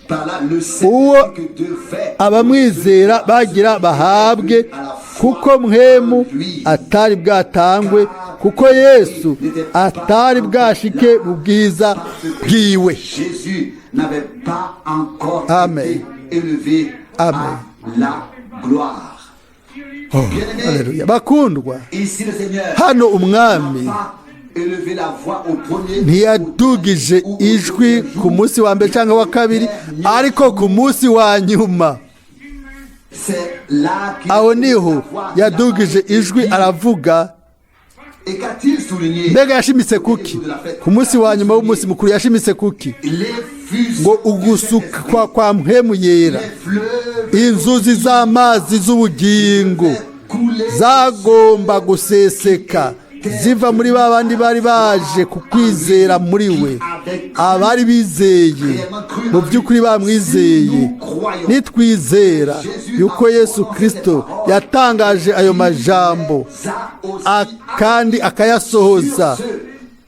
Par là, le uwo Saint que devait abamwizera bagira bahabwe, kuko Mpwemu atari bwatangwe, kuko Yesu atari bwashike mu bwiza bwiwe." Jésus n'avait pas encore Amen. été élevé Amen. à la gloire. Bien-aimés, Haleluya. Bakundwa, ici le Seigneur hano Umwami n'a pas élevé la voix au premier ntiyadugije ijwi ku munsi wa mbere cyangwa wa kabiri, ariko ku munsi wa nyuma, C'est là qu'il aho niho yadugije ijwi aravuga. Et qu'a-t-il souligné? Mbega yashimitse kuki ku munsi wa nyuma w'umunsi mukuru? Yashimitse kuki? L'effusion Ngo ugusukwa kwa Mpwemu Yera, des fleuves inzuzi z'amazi z'ubugingo coulaient zagomba guseseka ziva muri ba bandi bari baje ku kwizera muri we, abari bizeye mu by'ukuri, bamwizeye. Nitwizera yuko Yesu Kirisito yatangaje ayo majambo kandi akayasohoza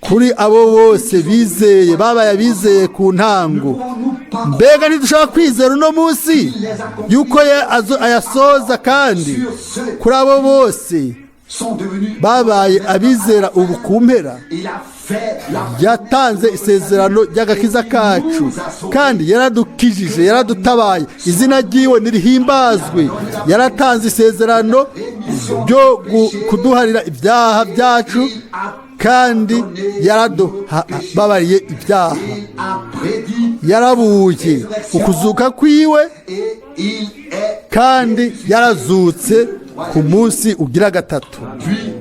kuri abo bose bizeye, babaye abizeye ku ntango, mbega ntidushobora kwizera uno munsi yuko ye ayasohoza kandi kuri abo bose sont devenus babaye abizera ubu ku mpera? Il a fait la Yatanze isezerano ry'agakiza kacu kandi yaradukijije, yaradutabaye. Izina ryiwe nirihimbazwe. Yaratanze isezerano ryo kuduharira ibyaha byacu kandi yaradubabariye ibyaha. Il a prédit Yarabuye ukuzuka kwiwe et il est kandi yarazutse ku munsi ugira gatatu. Puis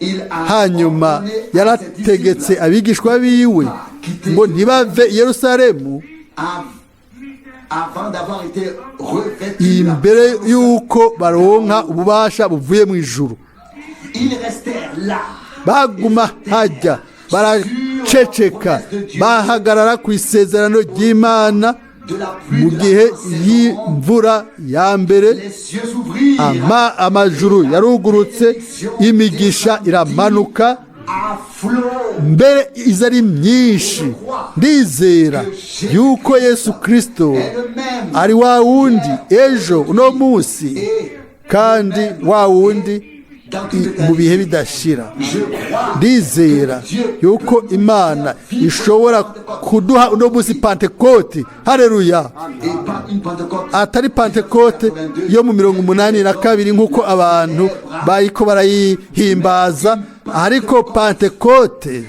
il a Hanyuma ordonné à ses yarategetse disciples abigishwa biwe ngo ntibave i Yerusalemu avant d'avoir été revêtus de la imbere y'uko baronka ububasha buvuye mu ijuru. Ils restèrent là. Baguma hajya, baraceceka, bahagarara ku isezerano ry'Imana. De la pluie Mu de la gihe saison, y'imvura ya mbere, les cieux s'ouvrirent amajuru yarugurutse, imigisha iramanuka à flot. mbere iza ari myinshi. Ndizera yuko Yesu Kirisito Est le même ari wa wundi ejo, uno munsi, kandi wa wundi dans toute mu bihe bidashira. Je crois Ndizera yuko Imana ishobora kuduha uno munsi Pantekoti. Hareruya! Et pas une Pentecôte Atari Pantekote yo mu 82 nk'uko abantu bariko barayihimbaza, ariko Pantekote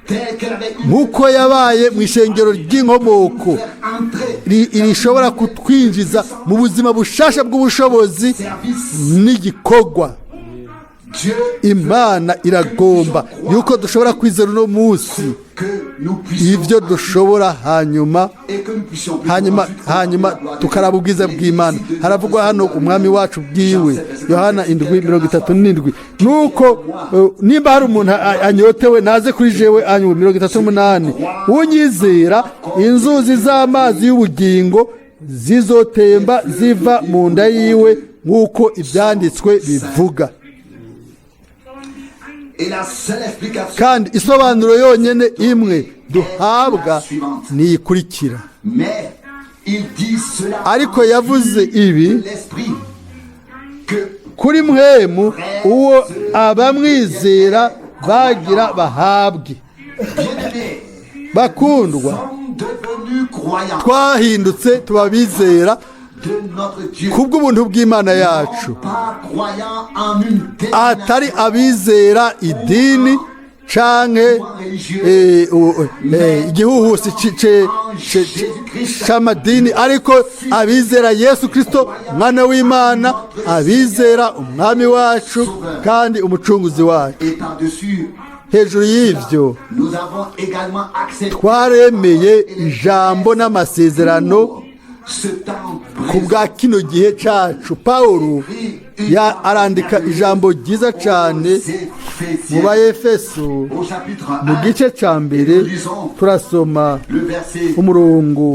telle qu'elle avait eu nk'uko yabaye mu ishengero ry'inkomoko, faire entrer rishobora kutwinjiza mu buzima bushasha bw'ubushobozi service. n'igikorwa. Dieu Imana iragomba yuko dushobora kwizera uno munsi que nous puissions ibyo dushobora, hanyuma et que nous puissions plutôt hanyuma ensuite hanyuma contempler la gloire de tukaraba Dieu. ubwiza bw'Imana. Haravugwa hano Umwami wacu bwiwe, Yohana 7:37: "Nuko nimba hari umuntu anyotewe, naze kuri jewe anywe." 38: "Unyizera, inzuzi z'amazi y'ubugingo zizotemba ziva mu nda yiwe, nk'uko ibyanditswe bivuga." Et la seule explication, Kandi isobanuro yonyine imwe duhabwa niyikurikira: mais il dit cela Ariko yavuze ibi de l'esprit que kuri Mpwemu, uwo abamwizera bagira bahabwe. Bien-aimés Bakundwa, sommes devenus croyants. twahindutse tuba bizera. de notre Dieu. Kubw'ubuntu bw'Imana yacu, Non pas croyant en une atari dénomination abizera idini canke igihuhusi c'amadini, ariko abizera Yesu Kristo Mwana w'Imana, abizera Umwami wacu kandi Umucunguzi wacu. Et par-dessus, Hejuru y'ivyo, nous avons également accepté twaremeye ijambo n'amasezerano ce temps ku bwa kino gihe cacu. Pawulo arandika ijambo ryiza cane mu Baefeso au chapitre mu 1, gice ca mbere, turasoma le verset umurongo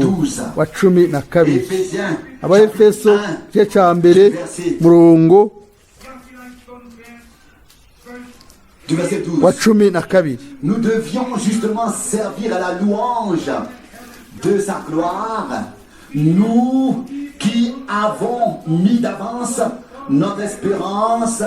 wa 12. Éphésiens, Abaefeso chapitre 1, igice ca mbere, murongo du verset 12. wa 12. Nous devions justement servir à la louange de sa gloire, nous qui avons mis d'avance notre espérance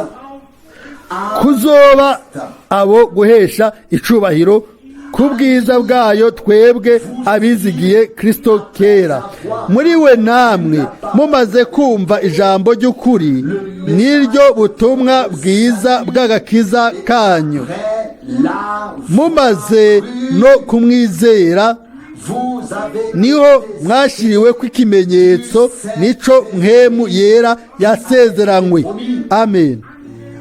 à Kuzoba abo guhesha icubahiro ku bwiza bwayo, twebwe abizigiye Kristo kera. Muri we namwe mumaze kumva ijambo ry'ukuri, niryo butumwa bwiza bw'agakiza kanyu, la mumaze no kumwizera, vous avez niho mwashyiriwe kw'ikimenyetso, nico Mpwemu Yera yasezeranywe. Amen.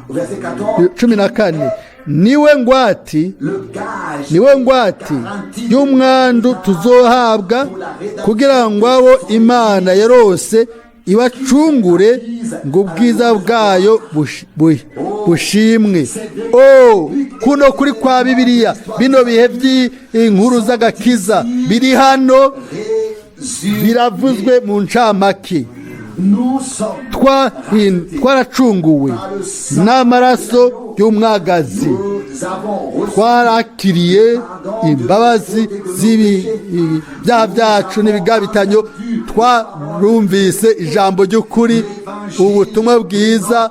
Au verset 14, 14, niwe ngwati, le gage niwe ngwati y'umwandu tuzohabwa, kugira ngo abo Imana yarose ibacungure, ngo ubwiza bwayo bushimwe. O, kuno kuri kwa Bibiliya, bino bihe by'inkuru z'agakiza biri hano résumé. biravuzwe mu ncamake. Nous sommes Twaracunguwe n'amaraso y'umwagazi, nous avons reçu twarakiriye imbabazi z'ibyaha byacu n'ibigabitanyo, twarumvise ijambo ry'ukuri, ubutumwa bwiza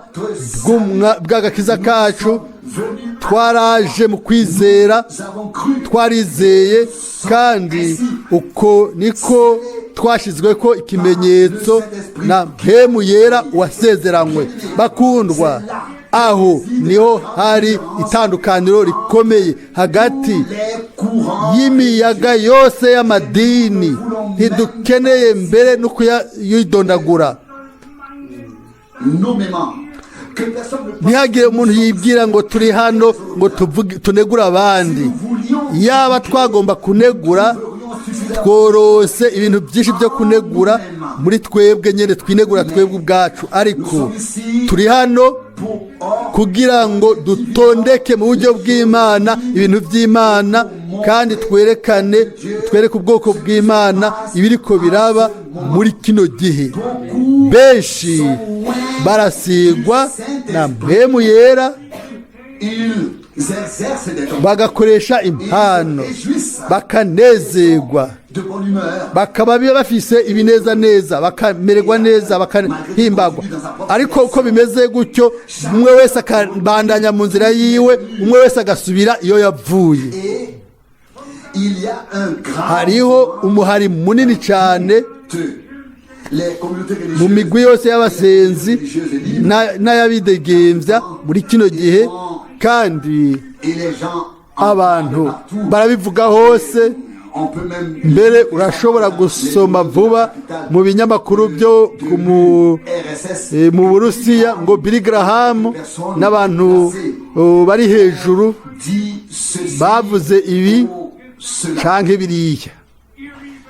bw'agakiza kacu, venus, twaraje mu kwizera, nous avons cru twarizeye, kandi uko niko twashyizwe ko ikimenyetso na Mpwemu Yera wasezeranywe. Bakundwa, aho niho hari itandukaniro rikomeye hagati les courants y'imiyaga yose y'amadini. Ntidukeneye mbere no kuyidondagura. Nommément que personne ne pense Ntihagire umuntu yibwira ngo turi hano ngo tuvuge tunegure abandi. Yaba twagomba kunegura, tworose ibintu byinshi byo kunegura muri twebwe nyine, twinegura twebwe ubwacu. Ariko turi hano pour or kugira ngo dutondeke mu buryo bw'Imana ibintu by'Imana, kandi twerekane, twereke ubwoko bw'Imana ibiriko biraba muri kino gihe. Benshi barasigwa na Mpwemu Yera, ils exercent des dons, bagakoresha impano, bakanezerwa, de bonne humeur, bakaba bafise ibinezaneza, bakamererwa neza, bakahimbagwa. Ariko uko bimeze gutyo, umwe wese akabandanya mu nzira yiwe, umwe wese agasubira iyo yavuye. Et il y a un grand Hariho umuhari munini cyane de les communautés mu religieuses migwi yose y'abasenzi n'ay'abidegembya muri kino gihe, kandi et les gens en abantu parlent partout. barabivuga hose. On peut même Mbere urashobora gusoma vuba mu binyamakuru byo ku mu RSS mu Burusiya ngo Billy Graham n'abantu bari hejuru dit ceci bavuze ibi ou cela. canke biriya.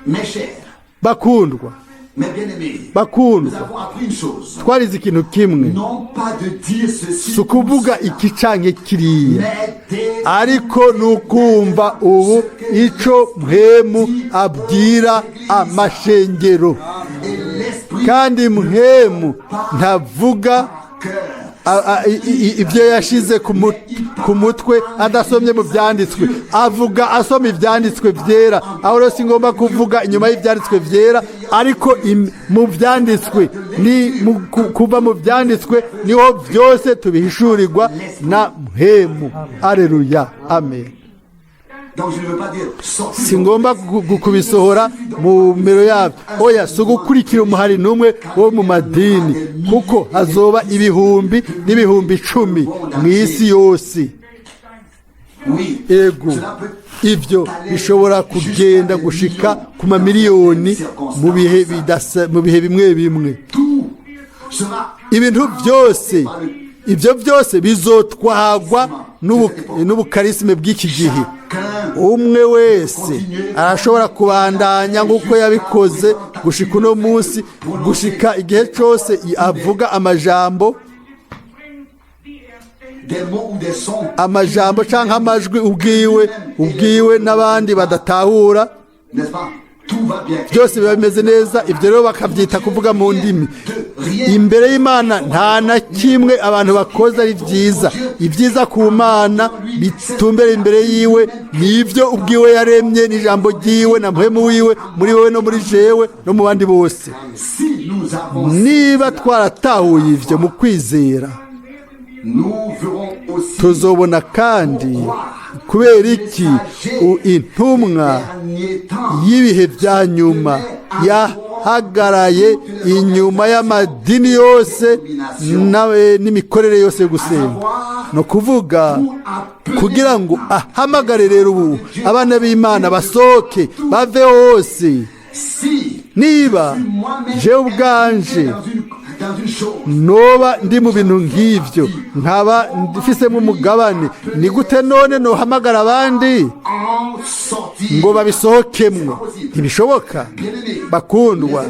Mes chers, Bakundwa, mes bien-aimés, nous bakundwa, avons appris une chose. twarize ikintu kimwe: Non pas de dire ceci si ukuvuga ou cela, iki canke kiriya, mais des ariko ni ukumva ubu ico Mpwemu abwira amashengero. Et l'esprit Kandi Mpwemu ntavuga cœur. ibyo yashize ku mutwe adasomye mu byanditswe. Avuga asoma ibyanditswe byera. Aho rero si ngomba kuvuga inyuma y'ibyanditswe byera, ariko mu byanditswe, ni kuva mu byanditswe niho byose tubihishurirwa na Mpwemu. Aleluya, amen. Donc je ne veux pas dire sortir. Si ngomba kubisohora mu mero yabyo, oya, si ugukurikira umuhari n'umwe wo mu madini, kuko hazoba ibihumbi n'ibihumbi icumi mu isi yose. Oui. Ego, Cela peut ibyo bishobora kugenda gushika ku mamiliyoni mu bihe bidasa, mu bihe bimwe bimwe. Tout sera Ibintu byose, ibyo byose bizotwagwa n'ubukarisime bw'iki gihe. Umwe wese arashobora kubandanya nk'uko yabikoze gushika uno munsi, gushika igihe cyose avuga amajambo, des mots ou des sons. Amajambo cyangwa amajwi ubwiwe n'abandi badatahura. N'est-ce pas? Tout va bien. Byose biba bimeze neza. Ibyo rero bakabyita kuvuga mu ndimi. Imbere y'Imana nta na kimwe abantu bakoze ari byiza. Ibyiza ku Mana bitumbera imbere yiwe ni ibyo ubwiwe yaremye n'ijambo ryiwe na mpwemu wiwe muri wowe no muri jewe no mu bandi bose. Si nous avons, Niba twaratahuye ivyo mu kwizera, nous verrons aussi tuzobona kandi kubera iki intumwa dernier temps y'ibihe bya nyuma yahagaraye inyuma y'amadini yose n'imikorere yose yo gusenga, ni ukuvuga kugira ngo ahamagare rero ubu abana b'Imana basohoke bave hose. Si Niba jewe ubwanje dans une chose, noba ndi mu bintu nk'ibyo, nkaba mfisemo umugabane, ni gute none nohamagara abandi en sortir. ngo babisohokemwo? Ntibishoboka. Bakundwa,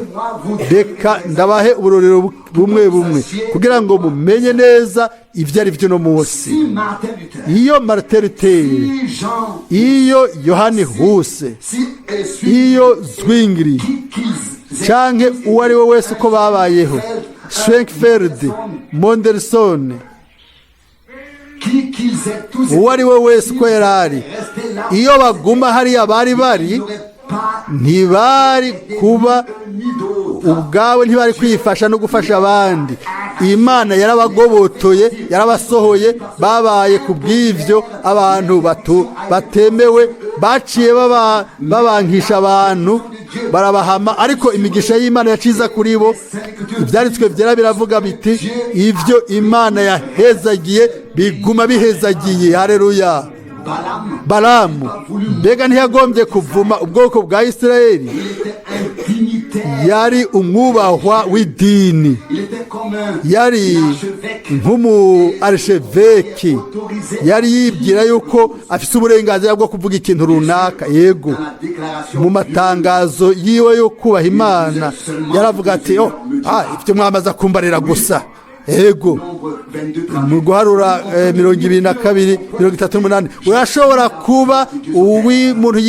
reka ndabahe uburorero bumwe bumwe kugira ngo mumenye neza ibyo ari byo uno munsi. Si Martin Luther, Iyo Martin Luther, si Jean, iyo Yohani Huse, si et celui iyo Zwingli, qu'ils canke uwo ari we wese uko babayeho, Schwenkfeld, Mondelson, qui qu'ils aient tous uwo ari we wese uko yari ari, resté là, iyo baguma hariya bari bari, ils n'auraient pas ntibari kuba ni d'autres. Ubwabo ntibari kwifasha no gufasha abandi. Imana yarabagobotoye, yarabasohoye. Babaye ku bw'ibyo abantu batemewe, baciye babankisha abantu, barabahama, ariko imigisha y'Imana yaciza kuri bo. Ibyanditswe byera biravuga biti: "Ibyo Imana yahezagiye biguma bihezagiye." Hareruya! Balaam, Balamu mbega ntiyagombye kuvuma ubwoko bwa Isirayeli? Il était un dignitaire. Yari umwubahwa w'idini. Il était comme un Yari archevêque. nk'umu archevêque, yari yibwira yuko afite uburenganzira bwo kuvuga ikintu runaka. Yego, Dans la déclaration mu matangazo yiwe yo kubaha Imana yaravuga ati: "Oh, ibyo mwamaze kumbarira gusa." Yego, nombre 22, mu guharura 22, 38, urashobora kuba uw'umuntu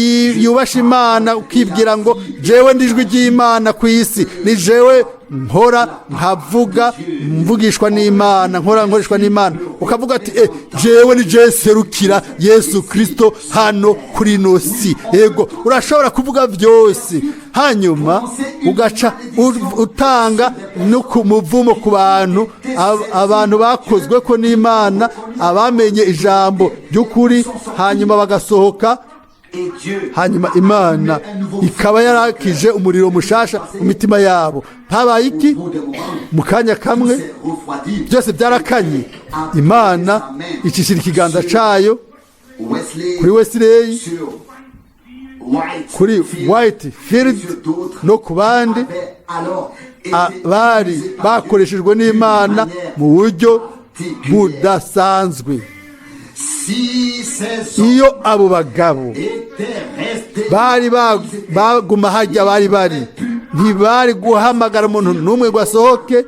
yubasha Imana, ukibwira ngo: "Jewe ndijwi ry'Imana ku isi, ni jewe nkora nkavuga, mvugishwa n'Imana, nkora nkoreshwa n'Imana." Ukavuga ati: "Jewe ni jewe serukira Yesu Kristo hano kuri ino si." Yego, urashobora kuvuga byose, hanyuma ugaca utanga no ku muvumo ku bantu, abantu bakozwe ko n'Imana, abamenye ijambo ry'ukuri, hanyuma bagasohoka. Et Dieu Hanyuma Imana ikaba yarakije umuriro mushasha mu mitima yabo. Habaye iki? Au bout d'un moment, Mu kanya kamwe s'est refroidi. byose byarakanye. Imana icishira ikiganza cayo Wesley, kuri Wesileyi, sur White, kuri Field, Whitefield sur d'autres no ku bandi avaient alors été abari utilisés par bakoreshejwe n'Imana mu buryo budasanzwe. Si ces hommes Iyo abo bagabo étaient restés bari baguma hajya bari bari, ntibari guhamagara umuntu n'umwe ngo asohoke,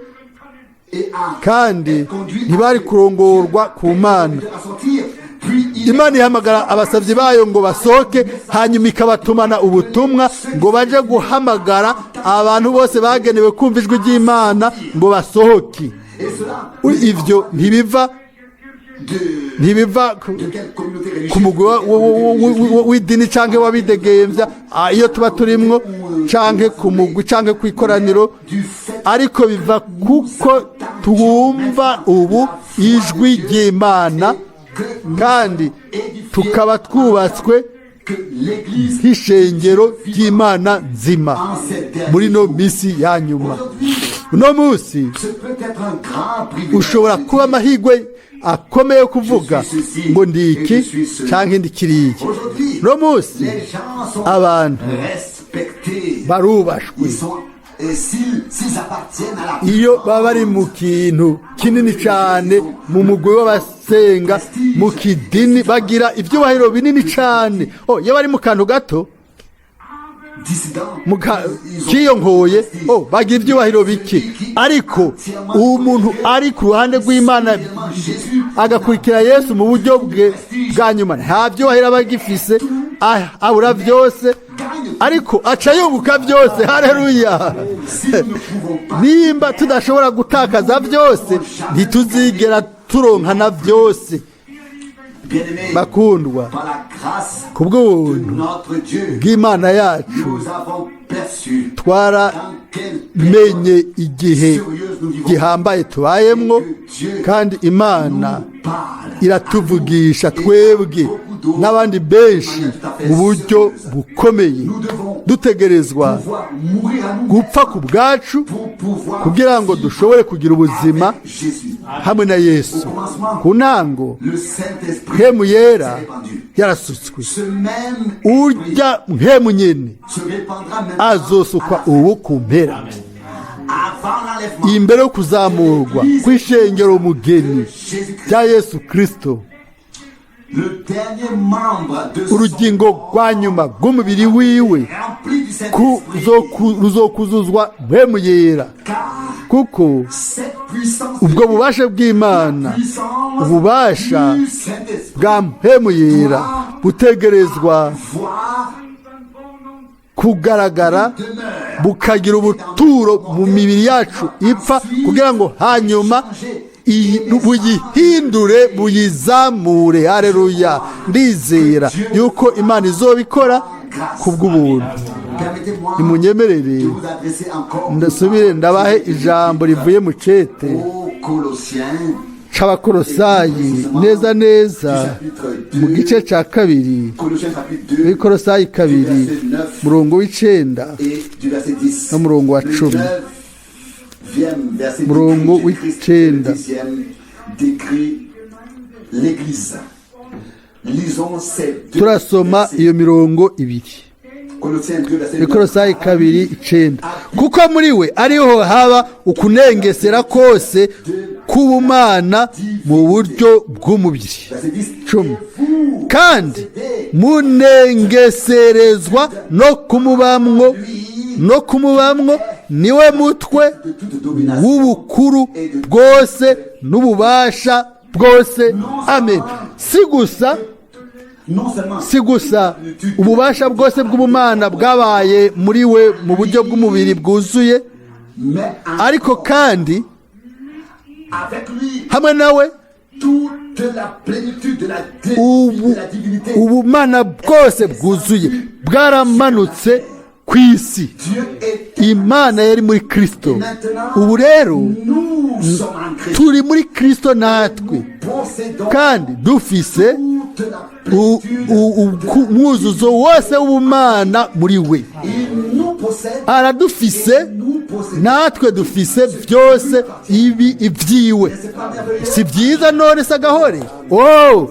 et à kandi ntibari kurongorwa ku Mana. à sortir, puis il Imana ihamagara abasabyi bayo ngo basohoke, hanyuma ikabatumana ubutumwa ngo baje guhamagara abantu bose bagenewe kumva ijwi ry'Imana ngo basohoke. Et cela Ivyo ntibiva de, ntibiva de quelle communauté religieuse ku mugwi w'idini canke w'abidegemvya, iyo tuba turimwo, canke ku mugwi canke ku ikoraniro, du fait ariko biva kuko twumva ubu ijwi ry'Imana kandi tukaba twubatswe. que l'Église nk'ishengero ry'Imana nzima en ces derniers muri no jours. minsi ya nyuma. Aujourd'hui, Uno munsi ce peut être un grand privilège ushobora kuba amahirwe akomeye yo kuvuga ngo ndi iki cyangwa ndi kiriya. Aujourd'hui, Uno munsi les gens sont abantu respectés. barubashwe. Ils sont, et s'ils appartiennent à la Iyo baba bari mu kintu kinini cyane, mu mugwi w'abasenga, mu kidini, bagira ibyubahiro binini cyane. Oh, iyo bari mu kantu gato dissidents, mu ka- ils ont kiyonkoye, prestige. oh, bagira ibyubahiro bike. Ariko umuntu ari ku ruhande rw'Imana, Jésus agakurikira Yesu mu buryo bwe bwa nyuma, nta byubahiro aba agifise. Abura byose, ariko aca yunguka byose. Hareruya! Si nous ne pouvons pas Nimba tudashobora gutakaza byose, ntituzigera turonka na byose. Bien-aimés, Bakundwa, par la grâce ku de bw'ubuntu notre Dieu, bw'Imana yacu, nous avons perçu dans quelle twaramenye igihe sérieuse nous vivons. gihambaye tubayemwo, kandi Imana Nous parle iratuvugisha twebwe n'abandi benshi mu buryo bukomeye. Dutegerezwa pouvoir mourir à nous gupfa ku bwacu pour pouvoir kugira ngo dushobore kugira ubuzima avec Jésus. hamwe na Yesu. Ku ntango, Le Saint-Esprit Mpwemu Yera s'est répandu. yarasutswe. Ce même esprit Urya mpwemu nyene se répandra maintenant azosukwa ubu ku mpera, avant l'enlèvement imbere yo kuzamurwa kw'ishengero umugeni Jésus-Christ. rya Yesu Kristo. Le dernier membre de son Urugingo rwa nyuma rw'umubiri wiwe rempli du Saint-Esprit, ruzokuzuzwa Mpwemu Yera, car kuko cette puissance ubwo bubasha bw'Imana, puissance ububasha du Saint-Esprit bwa Mpwemu Yera, butegerezwa voir kugaragara, demeure bukagira ubuturo mu mibiri yacu ipfa, kugira ngo hanyuma buyihindure, buyizamure. Hareruya! Ndizera yuko Imana izobikora ku bw'ubuntu. Permettez-moi Nimunyemerere de vous adresser encore ndasubire ndabahe ijambo rivuye mu cete aux Colossiens, c'Abakorosayi, neza neza mu gice ca kabiri. Colossiens chapitre 2 Muri Korosayi 2, murongo w'9 et du verset 10. n'umurongo wa Le 10. 9e verset Murongo décrit Jésus-Christ, w'icenda. le 10e décrit l'Église. Lisons ces deux Turasoma versets. iyo mirongo ibiri. Colossiens 2, verset 9. Ikorosayi 2:9: "Kuko muri we ariho haba ukunengesera kose k'ubumana mu buryo bw'umubiri." Verset 10. 10: Et vous, "Kandi munengeserezwa no kumubamwo, no kumubamwo, niwe mutwe de toute domination w'ubukuru bwose n'ububasha bwose." Amen. Si gusa non seulement si gusa ububasha bwose bw'ubumana bwabaye muri we mu buryo bw'umubiri bwuzuye, mais ariko kandi avec lui hamwe nawe toute la plénitude ubu de la divinité. ubumana bwose bwuzuye bwaramanutse ku isi. Dieu est Imana yari muri Kristo. Ubu rero nous sommes en Christ. turi muri Kristo natwe, Possédons kandi dufise toute la plénitude umwuzuzo wose w'ubumana muri we. Il nous possède Aradufise, nous possédons. natwe dufise byose ibi ibyiwe. C'est pas merveilleux? Si byiza none se agahore? Oh,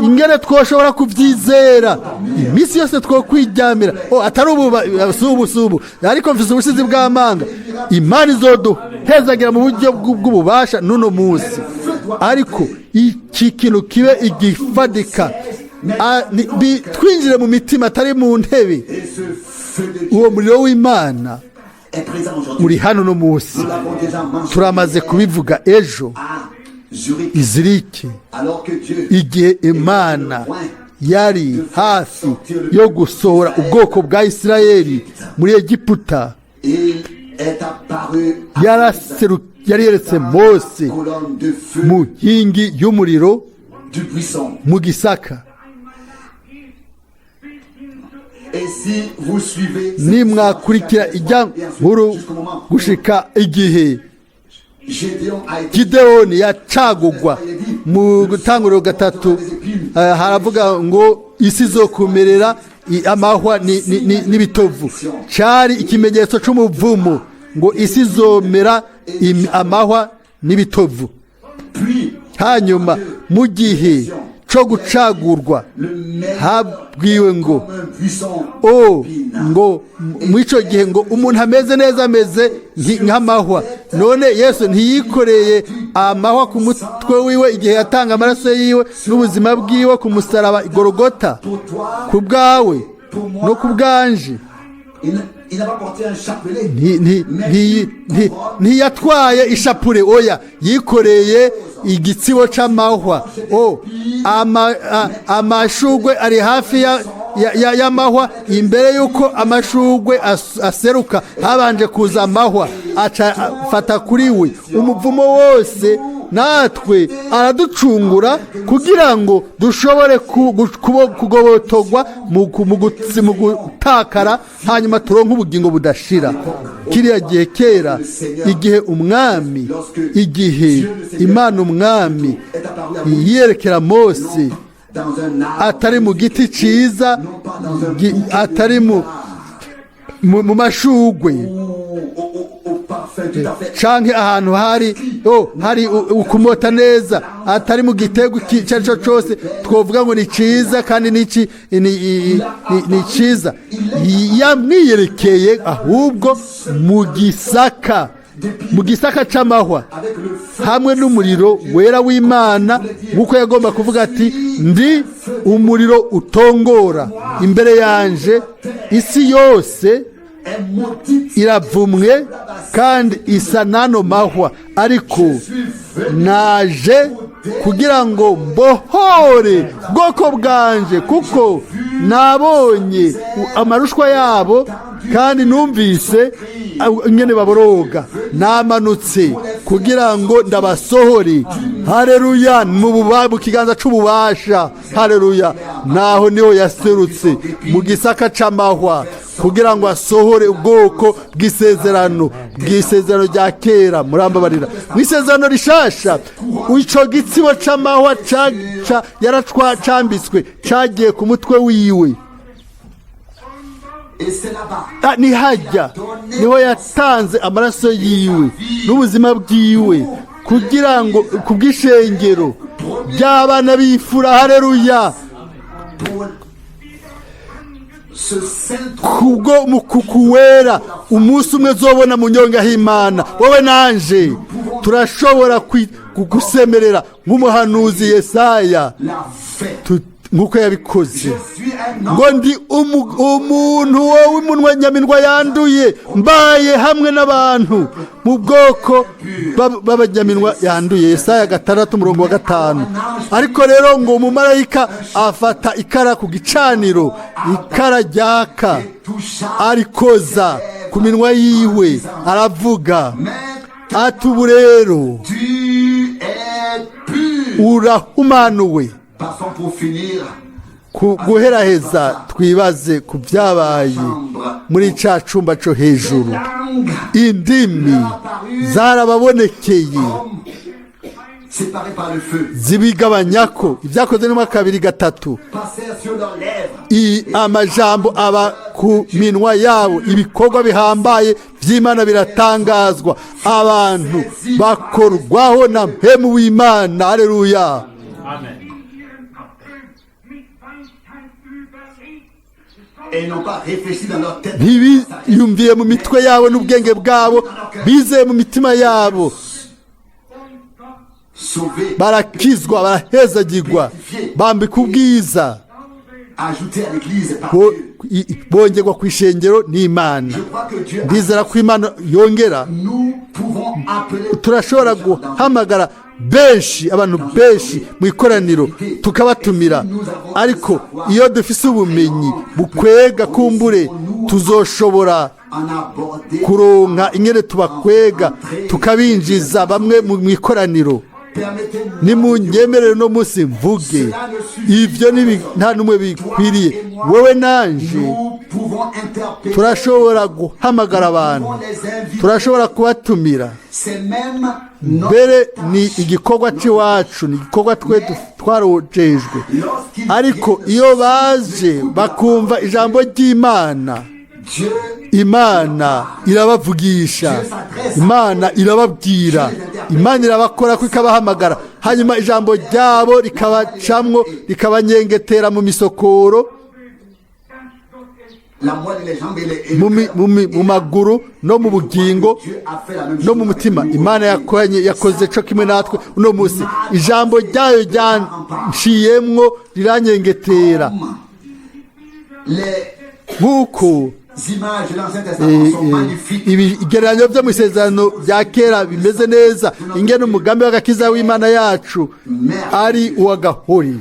ingene twoshobora kubyizera iminsi yose twokwiryamira. Oh, atari ubu, si ubu, si ubu, ariko mfise ubushizi bw'amanga Imana izoduhezagira mu buryo bw'ububasha n'uno munsi. Ariko iki kintu kibe igifadika. Twinjire mu mitima, atari mu ntebe. Et ce feu de Dieu Uwo muriro w'Imana est présent aujourd'hui. uri hano no munsi. Nous l'avons déjà mentionné Turamaze kubivuga ejo à Zurich. Iziriki, Alors que Dieu igihe Imana yari hafi yo gusohora ubwoko bwa Isirayeli muri Egiputa, il est apparu à yari yeretse Mose colonne de feu mu nkingi y'umuriro du buisson. mu gisaka. Et si vous suivez Nimwakurikira ijya nkuru jusqu'au moment où gushika igihe Gédéon a été Gidewoni yacagugwa mu gutanguriro 3, haravuga ngo isi izokumerera amahwa n'ibitovu. Cari ikimenyetso c'umuvumo ngo isi izomera amahwa n'ibitovu. Puis Hanyuma mu gihe co gucagurwa le meilleur habwiwe ngo comme un buisson o d'épines. Ngo muri icyo gihe ngo umuntu ameze neza, ameze nk'amahwa. None Yesu ntiyikoreye amahwa ku mutwe wiwe igihe yatanga amaraso yiwe n'ubuzima bwiwe ku musaraba Igorogota, Pour toi, ku bwawe no ku bwanje? il n'a pas porté un chapelet, mais une couronne. Ntiyatwaye ishapure, oya, yikoreye igitsibo c'amahwa. O amashugwe ari hafi y'amahwa. Imbere y'uko amashugwe aseruka habanje kuza amahwa, aca afata kuri we umuvumo wose. Natwe araducungura kugira ngo dushobore kugobotogwa mu gutakara, hanyuma turonke ubugingo budashira. Kiriya gihe kera, igihe umwami, igihe Imana umwami est apparu à Moïse yiyerekera Mose, dans un arbre, atari mu giti ciza, non pas dans un bouquet atari mu mashugwe ou au parfum tout à fait canke ahantu hari oh, hari ukumota neza, atari mu gitego icyo ari cyo cyose twovuga ngo ni ciza kandi ni ciza. Yamwiyerekeye ahubwo mu gisaka, mu gisaka c'amahwa, avec le feu hamwe n'umuriro wera w'Imana, nk'uko yagomba kuvuga ati: "Ndi umuriro utongora imbere yanje, isi yose est maudite. iravumwe kandi isa n'ano mahwa, ariko naje kugira ngo mbohore bwoko bwanje, kuko nabonye amarushwa yabo kandi numvise ingene baboroga. Namanutse kugira ngo ndabasohore." Hareruya! Mu kiganza c'ububasha. Hareruya! Naho niho yaserutse mu gisaka c'amahwa kugira ngo asohore ubwoko bw'isezerano rya kera, murambabarira, mu isezerano rishasha. Ico gitsibo c'amahwa yaratwa cambitswe cagiye ku mutwe wiwe. Et c'est là-bas Nihajya niho yatanze amaraso yiwe n'ubuzima bwiwe kugira ngo ku bw'ishengero ry'abana b'imfura. Hareruya! Pour ce saint Kubwo mukuku wera umunsi umwe zobona mu nyonga h'Imana, wowe nanje turashobora gusemerera nk'umuhanuzi Yesaya, l'a fait. Nk'uko yabikoze, Je suis un homme ngo: "Ndi umuntu wowe umunwa nyaminwa yanduye, mbaye hamwe n'abantu mu bwoko b'abanyaminwa yanduye." Yesaya 6 umurongo wa 5. Ariko rero ngo umumarayika afata ikara ku gicaniro, ikara ryaka, toucha arikoza ku minwa yiwe, aravuga mais ati: "Ubu rero tu es pur. urahumanuwe." Passons pour finir Ku guheraheza, twibaze ku byabaye muri ca cumba co hejuru. Langues Indimi zarababonekeye comme séparées par le feu zibigabanyako. Ibyakoze n'umwa 2:3. Passèrent sur leurs lèvres. Amajambo aba ku minwa yabo, ibikorwa bihambaye by'Imana biratangazwa, abantu bakorwaho na mpemu w'Imana. Haleluya! Amen. Mit Weisheit überlegt. Et n'ont pas réfléchi dans leur tête. Ntibiyumviye mu mitwe yabo n'ubwenge bwabo, bizeye mu mitima yabo. Sauvé, Barakizwa, barahezagirwa, bambika ubwiza, ajouté à l'église par Dieu. Bongerwa ku ishengero n'Imana. Je crois que Dieu, Ndizera ko Imana yongera. nous pouvons appeler Turashobora guhamagara benshi, abantu benshi mu ikoraniro tukabatumira, ariko iyo dufise ubumenyi bukwega, kumbure tuzoshobora en aborder kuronka ingene tubakwega, tukabinjiza bamwe mu ikoraniro. Nimunyemerere no munsi mvuge ibyo, nta n'umwe bikwiriye, wowe nanje turashobora guhamagara abantu, turashobora kubatumira. Mbere ni igikorwa cy'iwacu, ni igikorwa twe twarojejwe. Ariko iyo baje bakumva ijambo ry'Imana, Imana irabavugisha, Imana irababwira, Imana irabakora ko ikabahamagara, hanyuma ijambo ryabo rikabacamwo, rikabanyengetera mu misokoro, mu maguru no mu bugingo no mu mutima. Imana yakoze cyo kimwe natwe uno munsi. Ijambo ryayo ryanciyemwo, riranyengetera nk'uko ibigereranyo byo mu isezerano rya kera bimeze neza, ingene umugambi w'agakiza w'Imana yacu ari uw'agahori.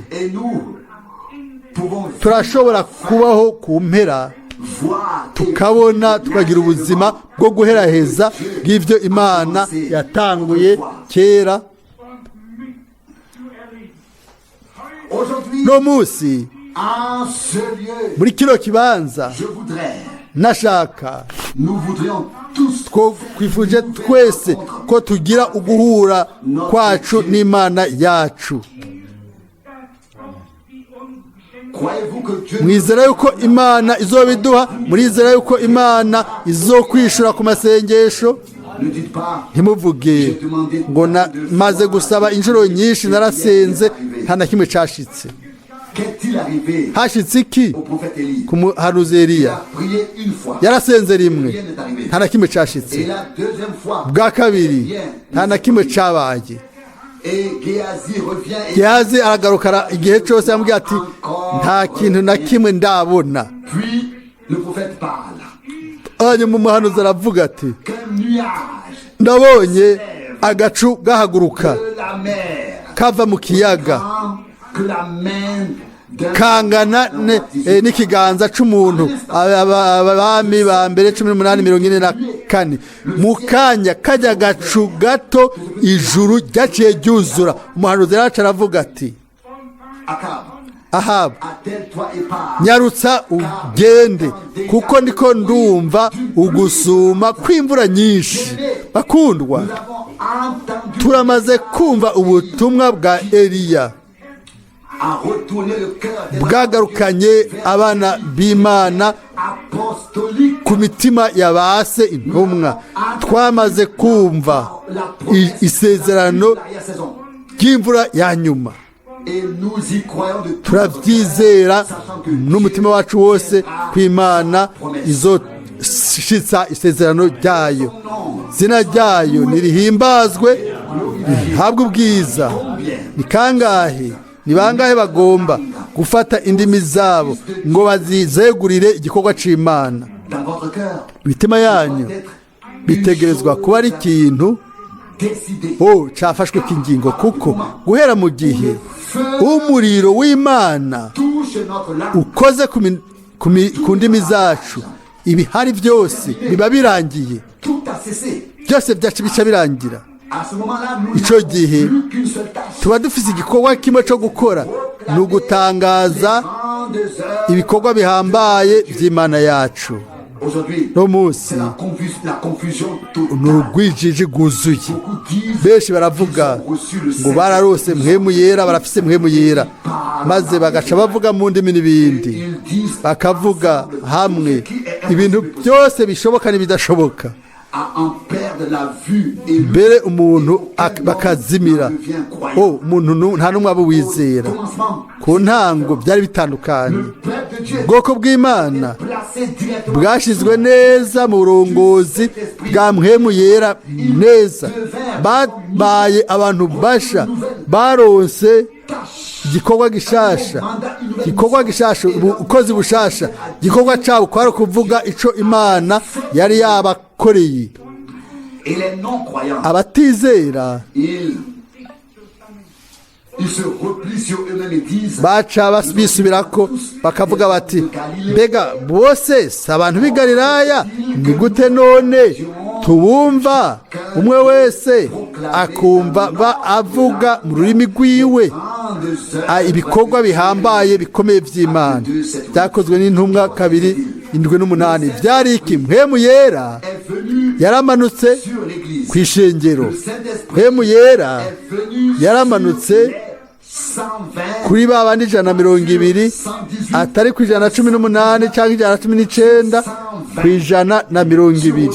Turashobora kubaho ku mpera, tukabona, tukagira ubuzima bwo guheraheza bw'ibyo Imana yatanguye kera. No munsi muri kino kibanza nashaka twifuje twese ko tugira uguhura kwacu n'Imana yacu. Mwizera yuko Imana izobiduha? Murizera yuko Imana izokwishura ku masengesho? Ntimuvuge ngo maze gusaba inshuro nyinshi, narasenze, nta na kimwe cyashitse. Hashitse iki ku muhanuzi Eliya? Yarasenze rimwe, nta na kimwe cyashitse. Bwa kabiri nta na kimwe cyabaye. Gehazi aragaruka igihe cyose yamubwiye ati: "Nta kintu na kimwe ndabona." Hanyuma umuhanuzi aravuga ati: "Ndabonye agacu gahaguruka kava mu kiyaga, kangana n'ikiganza c'umuntu." Abami ba mbere 18:44. Mu kanya kajya gacu gato, ijuru ryaciye ryuzura. Umuhanuzi yaraca aravuga ati: "Ahabu, nyarutsa ugende, kuko ndiko ndumva ugusuma kw'imvura nyinshi." Bakundwa, turamaze kumva ubutumwa bwa Eliya bwagarukanye abana b'Imana ku mitima ya base intumwa. Twamaze kumva isezerano ry'imvura ya nyuma. Turabyizera n'umutima wacu wose ko Imana izoshitsa isezerano ryayo. Izina ryayo nirihimbazwe, rihabwe ubwiza. Ni kangahe, ni bangahe bagomba gufata indimi zabo ngo bazizegurire igikorwa c'Imana? Imitima yanyu bitegerezwa kuba ari ikintu cafashwe k'ingingo, kuko guhera mu gihe umuriro w'Imana ukoze ku ndimi zacu, ibihari byose biba birangiye, byose byacu bica birangira. Icyo gihe tuba dufite igikorwa kimwe cyo gukora, ni ugutangaza ibikorwa bihambaye by'Imana yacu. No munsi ni urugwijiji rwuzuye. Benshi baravuga ngo bararose Mpwemu Yera, barafise Mpwemu Yera, maze bagaca bavuga mu ndimi n'ibindi, bakavuga hamwe ibintu byose bishoboka n'ibidashoboka. Mbere umuntu bakazimira, umuntu nta n'umwe aba wizera. Ku ntango byari bitandukanye. Ubwoko bw'Imana bwashyizwe neza mu burongozi bwa Mpwemu Yera neza, babaye abantu basha, baronse igikorwa gishasha, igikorwa gishasha, ubukozi bushasha. Igikorwa cyabo kwari ukuvuga ico Imana yari yabakoreye. Abatizera baca bisubirako, bakavuga bati: "Mbega bose si abantu b'i Galilaya? Ni gute none Tubumva umwe wese akumva avuga mu rurimi rwiwe ibikorwa bihambaye bikomeye by'Imana. Byakozwe n'intumwa 2:7-8. Byari iki? Mpwemu Yera yaramanutse ku ishengero. Mpwemu Yera yaramanutse kuri ba bandi 120, atari ku 118 cyangwa 119, ku 120,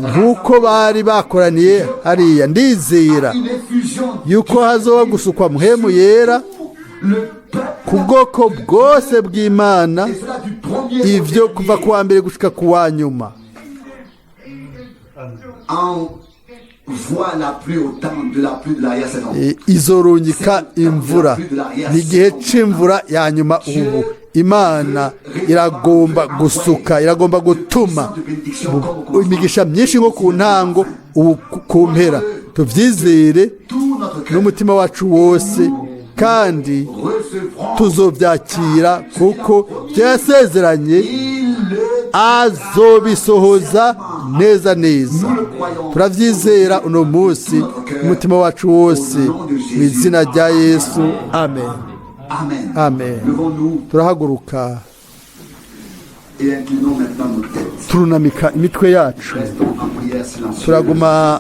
nk'uko bari bakoraniye hariya. Ndizera yuko hazoba gusukwa Mpwemu Yera ku bwoko bwose bw'Imana, ibyo kuva ku wa mbere gushika ku wa nyuma. Izorungika imvura, ni igihe c'imvura ya nyuma. Ubu Imana iragomba gusuka, iragomba gutuma imigisha myinshi nko ku ntango, ubu ku mpera. Tuvyizere n'umutima wacu wose kandi tuzovyakira, kuko byasezeranye azobisohoza neza neza. Turavyizera uno munsi umutima wacu wose, mu izina rya Yesu, amen. Amen. Turahaguruka, turunamika imitwe yacu, turaguma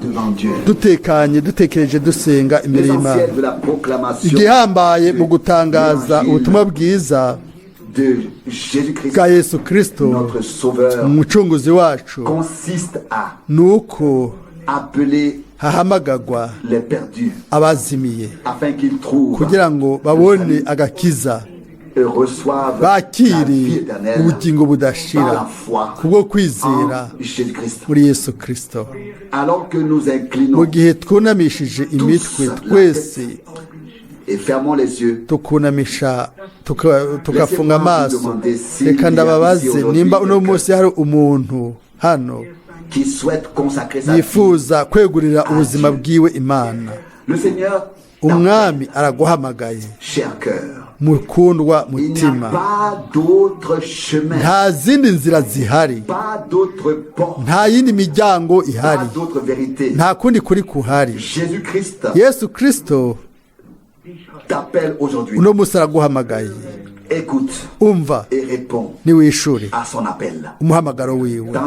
dutekanye, dutekereje, dusenga imbere y'Imana. Igihambaye mu gutangaza ubutumwa bwiza bwa Yesu Kristo umucunguzi wacu ni uko hahamagagwa abazimiye kugira ngo babone agakiza, bakire ubugingo budashira kubwo kwizera muri Yesu Kristo. Mu gihe twunamishije imitwe twese, tukunamisha, tugafunga amaso, reka ndababaze nimba uno munsi hari umuntu hano yifuza kwegurira ubuzima bwiwe Imana. Umwami araguhamagaye, mukundwa mutima. Nta zindi nzira zihari, nta yindi miryango ihari, nta kundi kuri kuhari. Yesu Kristo uno munsi araguhamagaye. Umva niwishure umuhamagaro wiwe.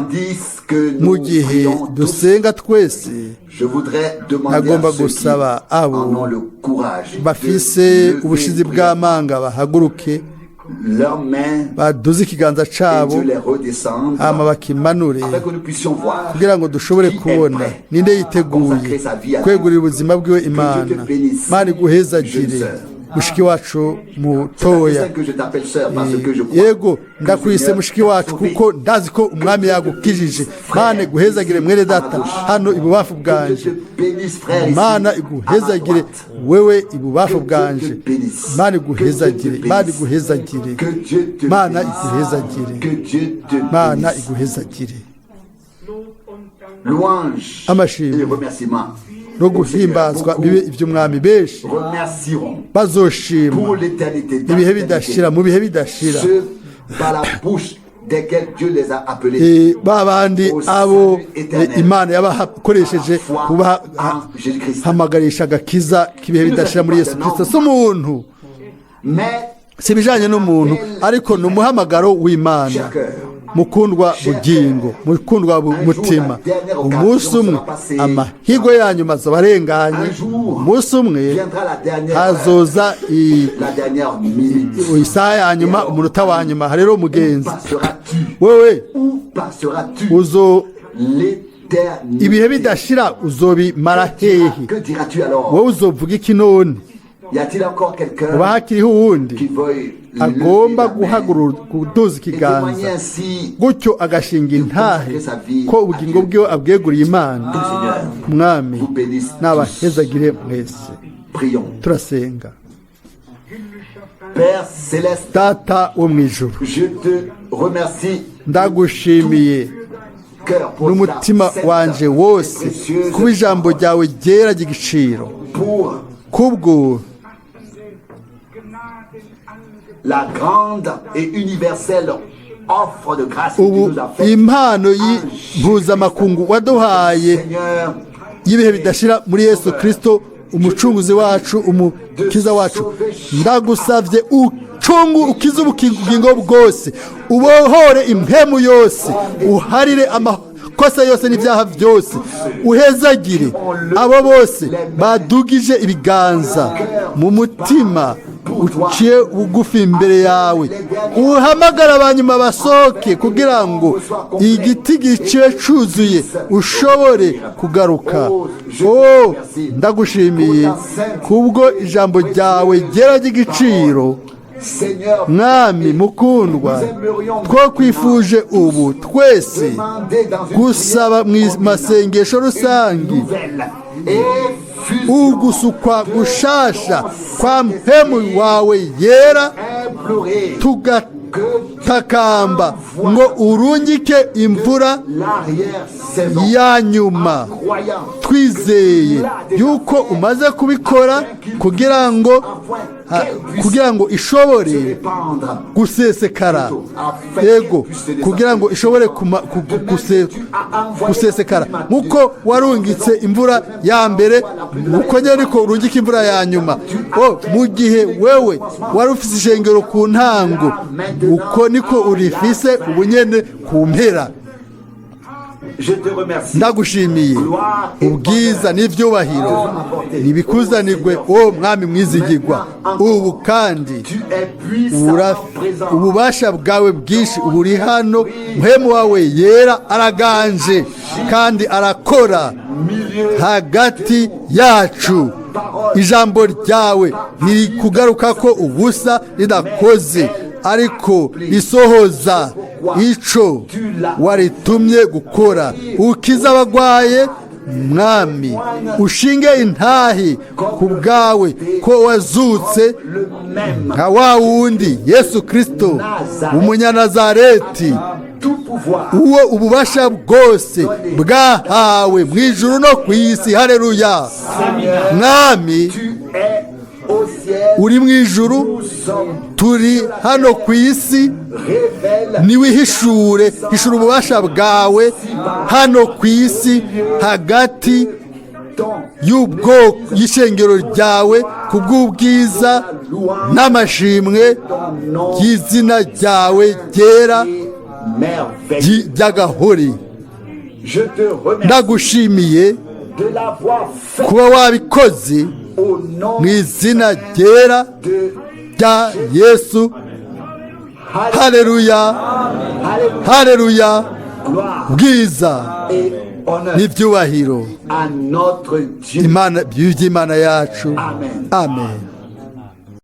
Mu gihe dusenga twese, nagomba gusaba abo bafise ubushizi bw'amanga bahaguruke, baduze ikiganza cabo, hama bakimanure, kugira ngo dushobore kubona ninde yiteguye kwegurira ubuzima bwiwe Imana. Imana iguhezagire, mushiki wacu mutoya. Yego, ndakwise mushiki wacu kuko ndazi ko umwami yagukijije. Mana iguhezagire mwene data hano ibubafu bwanje. Mana iguhezagire wewe ibubafu bwanje. Mana iguhezagire, Mana iguhezagire, Mana iguhezagire, Mana iguhezagire. Amashimwe no guhimbazwa bibe iby'umwami. Benshi bazoshima ibihe bidashira, mu bihe bidashira, ba bandi abo Imana yabakoresheje kubahamagarisha agakiza k'ibihe bidashira muri Yesu Kristo. Si umuntu, si ibijanye n'umuntu, ariko ni umuhamagaro w'Imana. Mukundwa bugingo, mukundwa mutima, umunsi umwe amahirwe yanyu azaba arenganye. Umunsi umwe hazoza isaha ya nyuma, umunota wa nyuma. Rero mugenzi wewe, uzo ibihe bidashira uzobimara hehe? Wowe uzovuga iki none? Uba hakiriho uwundi agomba guhaguruka, kuduza ikiganza gutyo agashinga intahe ko ubugingo bwiwe abweguriye Imana. Mwami nabahezagire mwese. Turasenga. Data wo mu ijuru, ndagushimiye n'umutima wanje wose kuba ijambo ryawe ryera ry'igiciro, kubwo la grande et universelle Offre de grâce que tu Ubu nous as faite. Impano y'impuzamakungu waduhaye Seigneur, y'ibihe bidashira muri Yesu Kirisito umucunguzi wacu, umukiza wacu, ndagusabye ucungu ukize ubugingo bwose, ubohore impemu yose, uharire amakosa yose n'ibyaha byose, uhezagire abo bose badugije ibiganza mu mutima uciye bugufi imbere yawe, uhamagara abanyuma basohoke kugira ngo igiti giciwe cuzuye ushobore kugaruka. Oh, ndagushimiye kubwo ijambo ryawe ryera ry'igiciro. Seigneur, Mwami mukundwa, two kwifuje ubu twese demander dans une gusaba mu prière masengesho rusange nouvelle effusion ugusukwa gushasha kwa mpemu wawe yera, implorer tugatakamba ngo urungike imvura l'arrière-saison, ya nyuma, croyant twizeye yuko umaze kubikora kugira ngo ishobore répandre gusesekara, yego, kugira ngo ishobore gusesekara nk'uko warungitse imvura ya mbere, uko nyine ariko urungika imvura ya nyuma. O mu gihe wewe wari ufite ishengero ku ntango, uko niko urifise ubu nyene ku mpera. Je te remercie. Ndagushimiye. Ubwiza n'ibyubahiro ntibikuzanirwe, uwo Mwami mwizigirwa. Ubu kandi Tu es puissamment présent. Ububasha bwawe bwinshi buri hano. Muhemu wawe yera araganje kandi arakora hagati yacu. Ijambo ryawe ntirikugaruka ko ubusa ridakoze, ariko risohoza ico waritumye gukora. Ukiza abagwaye, Mwami, ushinge intahi ku bwawe ko wazutse Le même nka wa wundi Yesu Kirisito umunyanazareti, tout pouvoir. uwo ububasha bwose bwahawe mu ijuru no ku isi. Hareruya! Mwami, Tu es au ciel. uri mu ijuru, Nous sommes. turi hano ku isi. Révèle Niwihishure, hishura ububasha bwawe hano ku isi hagati ton y'ubwoko y'ishengero ryawe, ku bw'ubwiza n'amashimwe y'izina ryawe ryera et merveilleux. ry'agahori. Je te remercie Ndagushimiye de l'avoir fait kuba wabikoze au nom mu izina ryera de rya Yesu. Haleluya! Alléluia. Haleluya! Gloire Bwiza et honneur n'ibyubahiro à notre Dieu. Imana by'Imana yacu. Amen. Amen.